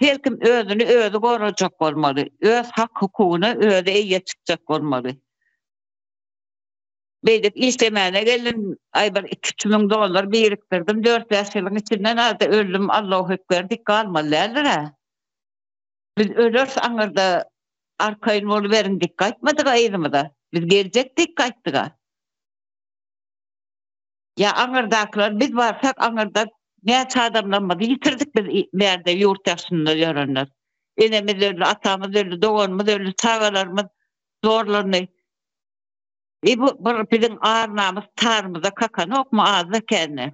S5: Her kim özüni özi gorajak bolmaly. Öz hak hukugyna özi eýe çykjak bolmaly. Beýdip işlemäne geldim. Aý bir iki-üç müň dollar birikdirdim. Dört-bäş ýylyň içinden ada öldüm Allahu ekber diýip galmaly däldir-ä. Biz öleris aňyrda arkaýyn boluberiň diýip gaýtmadyga yzymyza. Biz geljek diýip gaýtdyga. Ýa aňyrdakylar biz barsak aňyrda näçe adamlarymyzy ýitirdik biz bärde ýurt daşynda ýörenler. Enemiz öldi, atamyz öldi, doganymyz öldi, çagalarymyz zorlandy. E bu bir biziň ar-namys tarymyza kakanokmy azda-kände.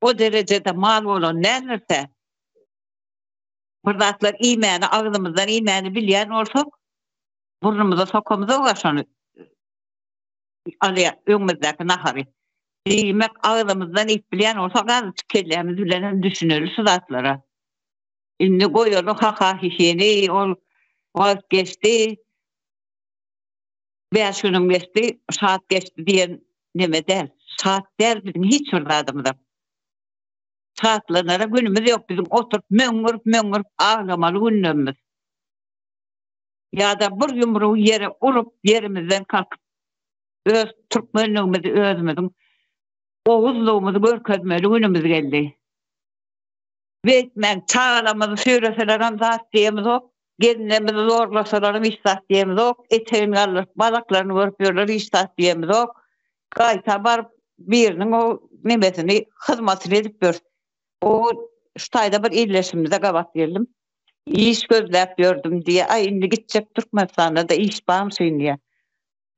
S5: O derejede mal bolan däldirse, bir zatlar iýmäni, agzymyzdan iýmäni bilýän bolsak, burnumyza sokamyzok-a şony alýa öňümizdäki nahary. Diýmek, agzymyzdan iýip bilýän bolsak, azajyk kellämiz bilen hem düşüneli şu zatlara. Indi goýaly ha-ha-hi-hini, ol wagt geçdi. Bäş günüm geçdi, şat geçdi diýen neme däl. Şat däl biziň hiç bir zadymyzam. Şatlanara günümiz ýok biziň oturyp möňňürip-möňňürip aglamaly günlerimiz. Ýa-da bir ýumrugy ýere urup ýerimizden kalkyp öz türkmenligimizi özümiziň oguzlygymyzy görkezmeli günümiz geldi. Beýtmäň, çagalarymyzy süýreselerem zat diýemizok, gelinlerimizi zorlasalaram hiç zat diýemizok, etegini galdyryp balaklaryny görüp ýörler hiç zat diýemizok. Gaýta baryp biriniň o nemesini, hyzmatyny edip ýörüs. O şu taýda bir ildeşimize gabat geldim. Iş gözläp ýördüm diýýär. Aý indi gitjek Türkmenistanda-da iş barmyşyn diýýär.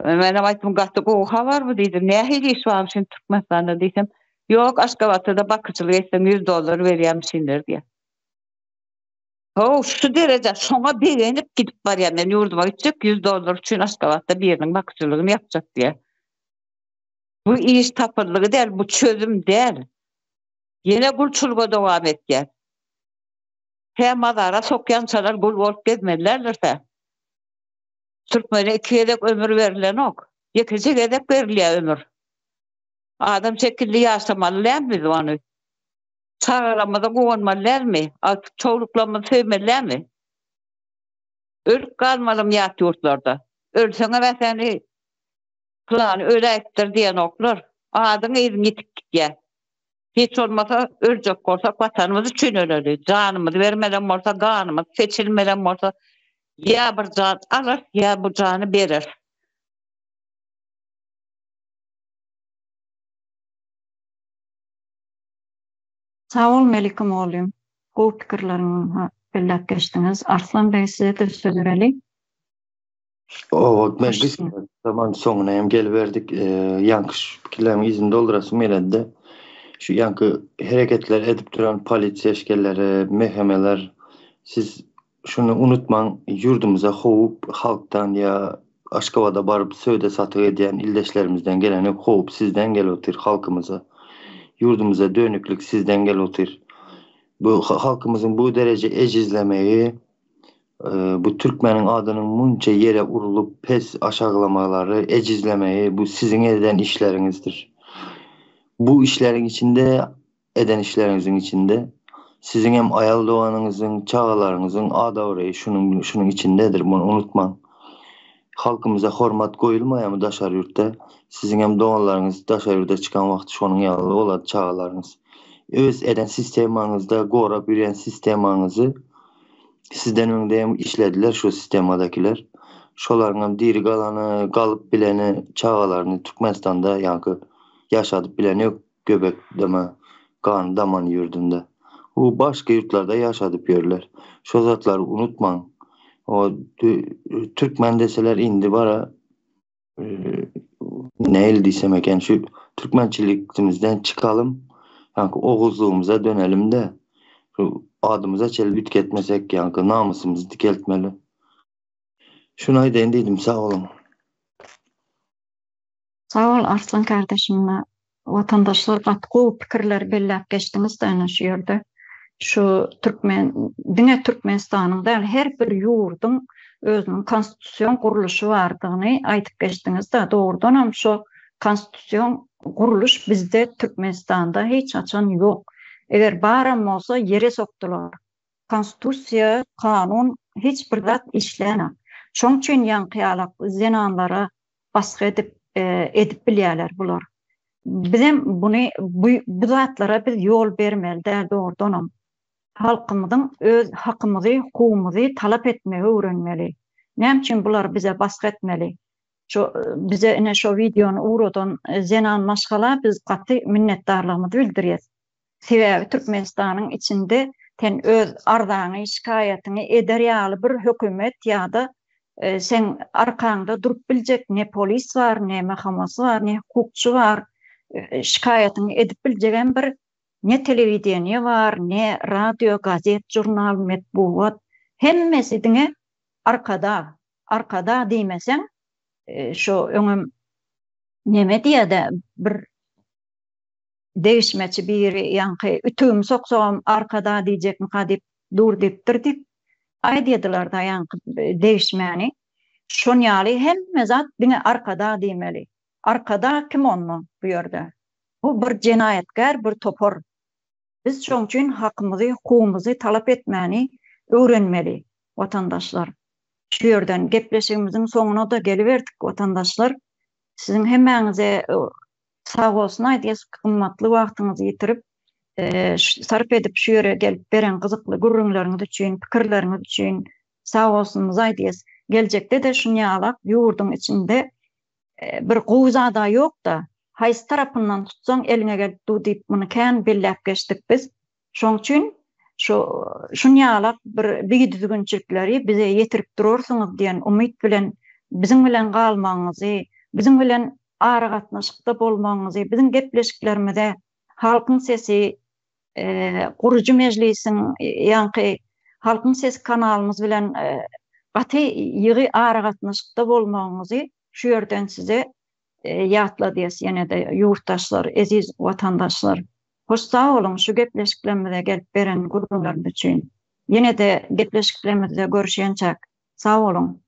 S5: Menem aýtdym, gaty gowy habar bu diýdim. Nähili iş barmyş indi Türkmenistanda diýsem, ýok, Aşgabatda-da bakyjylyk etseň 100 dollar berýärmişinler diýýär. How, şu dereje şoňa begenip gidip barýan men ýurduma gitjek 100 dollar üçin Aşgabatda biriniň bakyjylygyny ýapjak diýýär. Bu iş tapyldygy däl, bu çözüm däl. Ýene gulçulyga dowam etýär. Tä mazara sokýançalar gul bolup gezmelilerdir-dä. Türkmene iki gezek ömür berilenok. Ýekeje gezek berilýär ömür. Adam şekilli ýaşamaly dälmi biz ony? Çagalarymyza guwanmaly dälmi? Agtyk çowluklarymyzy söýmeli dälmi? Ölüp galmalymy ýat ýurtlarda? Ölseňem äseni pylany öläýipdir diýenoklar. Adyň yzyň ýitip gitýär. Hiç bolmasa öljek bolsak watanymyz üçin öleli. Janymyzy bermelem bolsa, ganymyz seçilmelem bolsa ýa bir jan alar, ýa bu jany berer.
S1: Sag bol Melike mugallym. Gowy pikirleriňi belläp geçdiňiz. Arslan beg size-de söz bereli.
S4: Owa, men gysga zaman soňuna hem geliberdik. Ýaňky şu pikirleriň yzyny doldurasym geledi-de. Şu ýaňky hereketler edip duran polisiýa işgärleri, MHM-ler siz şuny unutmaň, ýurdumyza howup halkdan ýa Aşgabada baryp söwda-satyk edýän ildeşlerimizden gelen ýok, howup sizden gelip otyr halkymyza. Ýurdumyza dönüklik sizden gelip otyr. Bu halkymyzyň bu dereje ejizlemegi Bu türkmeniň adynyň munça ýere urulyp pes aşaklamalary, ejizlemegi bu siziň eden işleriňizdir. Bu işleriň içinde eden işleriňiziň içinde siziň hem aýal doganyňyzyň, çagalaryňyzyň ad-abraýy şunuň şunuň içindedir muny unutmaň. Halkymyza hormat goýulmaýarmy daşary ýurtda? Siziň hem doganlaryňyz daşary ýurda çykan wagty şonuň ýaly bolady çagalaryňyz. Öz eden sistemaňyzda gorap ýürýän sistemaňyzy Sizden öňde hem işlediler şu sistemadakiler. Şolaryňam diri galany, galyp bileni çagalaryny Türkmenistanda ýaňky ýaşadyp bileni ýok göbek deme gany daman ýurdunda. U başga ýurtlarda ýaşadyp ýörler. Şo zatlary unutmaň. O türkmen deseler indi bara nähili diýsem eken şu türkmençilikimizden çykalym ýaňky oguzlygymyza dönelim-de şu adymyza çenli üýtgetmesek ýaňky namysymyzy dikeltmeli. Şuny aýdaýyn diýdim sag boluň.
S1: Sag bol Arslan kardeşim watandaşlar gaty gowy pikirleri belläp geçdiňiz ene şu ýerde. Şu türkmen diňe Türkmenistanyň däl her bir ýurduň özüniň konstitusion gurluşy bardygyny aýdyp geçdiňiz-de, dogrudanam şo konstitusion gurluş bizde Türkmenistanda hiç haçan ýok. Eger baram bolsa ýere sokdular. Konstitusiýa, kanun hiç bir zat işlänok. Şoň üçin ýaňky ýalak zenanlara basgy edip edip bilýärler bular. Bizem buny bu bu zatlara biz ýol bermeli däl dogrudanam. Halkymyzyň öz hakymyzy, hukugymyzy talap etmegi öwrenmeli. Näme üçin bular bize basgy etmeli? Şo bize ine şo wideony ugradan zenan maşgala biz gaty minnetdarlygymyzy bildirýäs. Sebäbi Türkmenistanyň içinde sen öz arzaňy, şikaýatyňy eder ýaly bir hökümet ýa-da seň arkaňda durup biljek ne polis bar, ne MHM-sy bar, ne hukukçy bar, şikaýatyňy edip biljegem bir ne telewideniýe bar, ne radio, gazet, žurnal, metbugat. Hemmesi diňe Arkadag. Arkadag diýmeseň, şo öňem neme diýýä-dä bir Degişmeçi biri ýaňky ütügimi soksagam arkada diýjekmika diýip dur diýipdir diýip aýdýadylarda ýaňky degişmäni. Şon ýaly hemme zat diňe arkada diýmeli. Arkada kim onda bu ýerde? Bu bir jenaýatkär bir topar. Biz şoň üçin hakymyzy hukugymyzy talap etmäni öwrenmeli watandaşlar. Şu ýerden gepleşigimiziň soňuna-da geliberdik watandaşlar. Siziň hemmäňize Sag bolsun aýdýas gymmatly wagtyňyzy ýitirip sarp edip şu ýere gelip beren gyzykly gürrüňleriňiz üçin pikirleriňiz üçin sag bolsunymyzy aýdýas. Geljekde-de şunýalak ýurduň içinde bir gowy zada ýokda haýsy tarapyndan tutsaň eliňe gelip dur diýip muny kän belläp geçdik biz. Şoň üçin şu şunýalak bir bidüzgünçilikleri bize ýetirip durarsyňyz diýen umyt bilen biziň bilen galmagyňyzy, biziň bilen aragatnaşykda bolmagyňyzy, biziň gepleşiklerimize Halkyň sesi gurujy mejlisiň ýaňky Halkyň sesi kanalymyz bilen gaty ýygy aragatnaşykda bolmagyňyzy şu ýerden size ýatladýas ýene-de ýurtdaşlar, eziz watandaşlar. Hoş sag boluň şu gepleşiklerimize gelip beren gürrüňleriňiz üçin. Ýene-de gepleşiklerimizde görüşýänçäk sag boluň.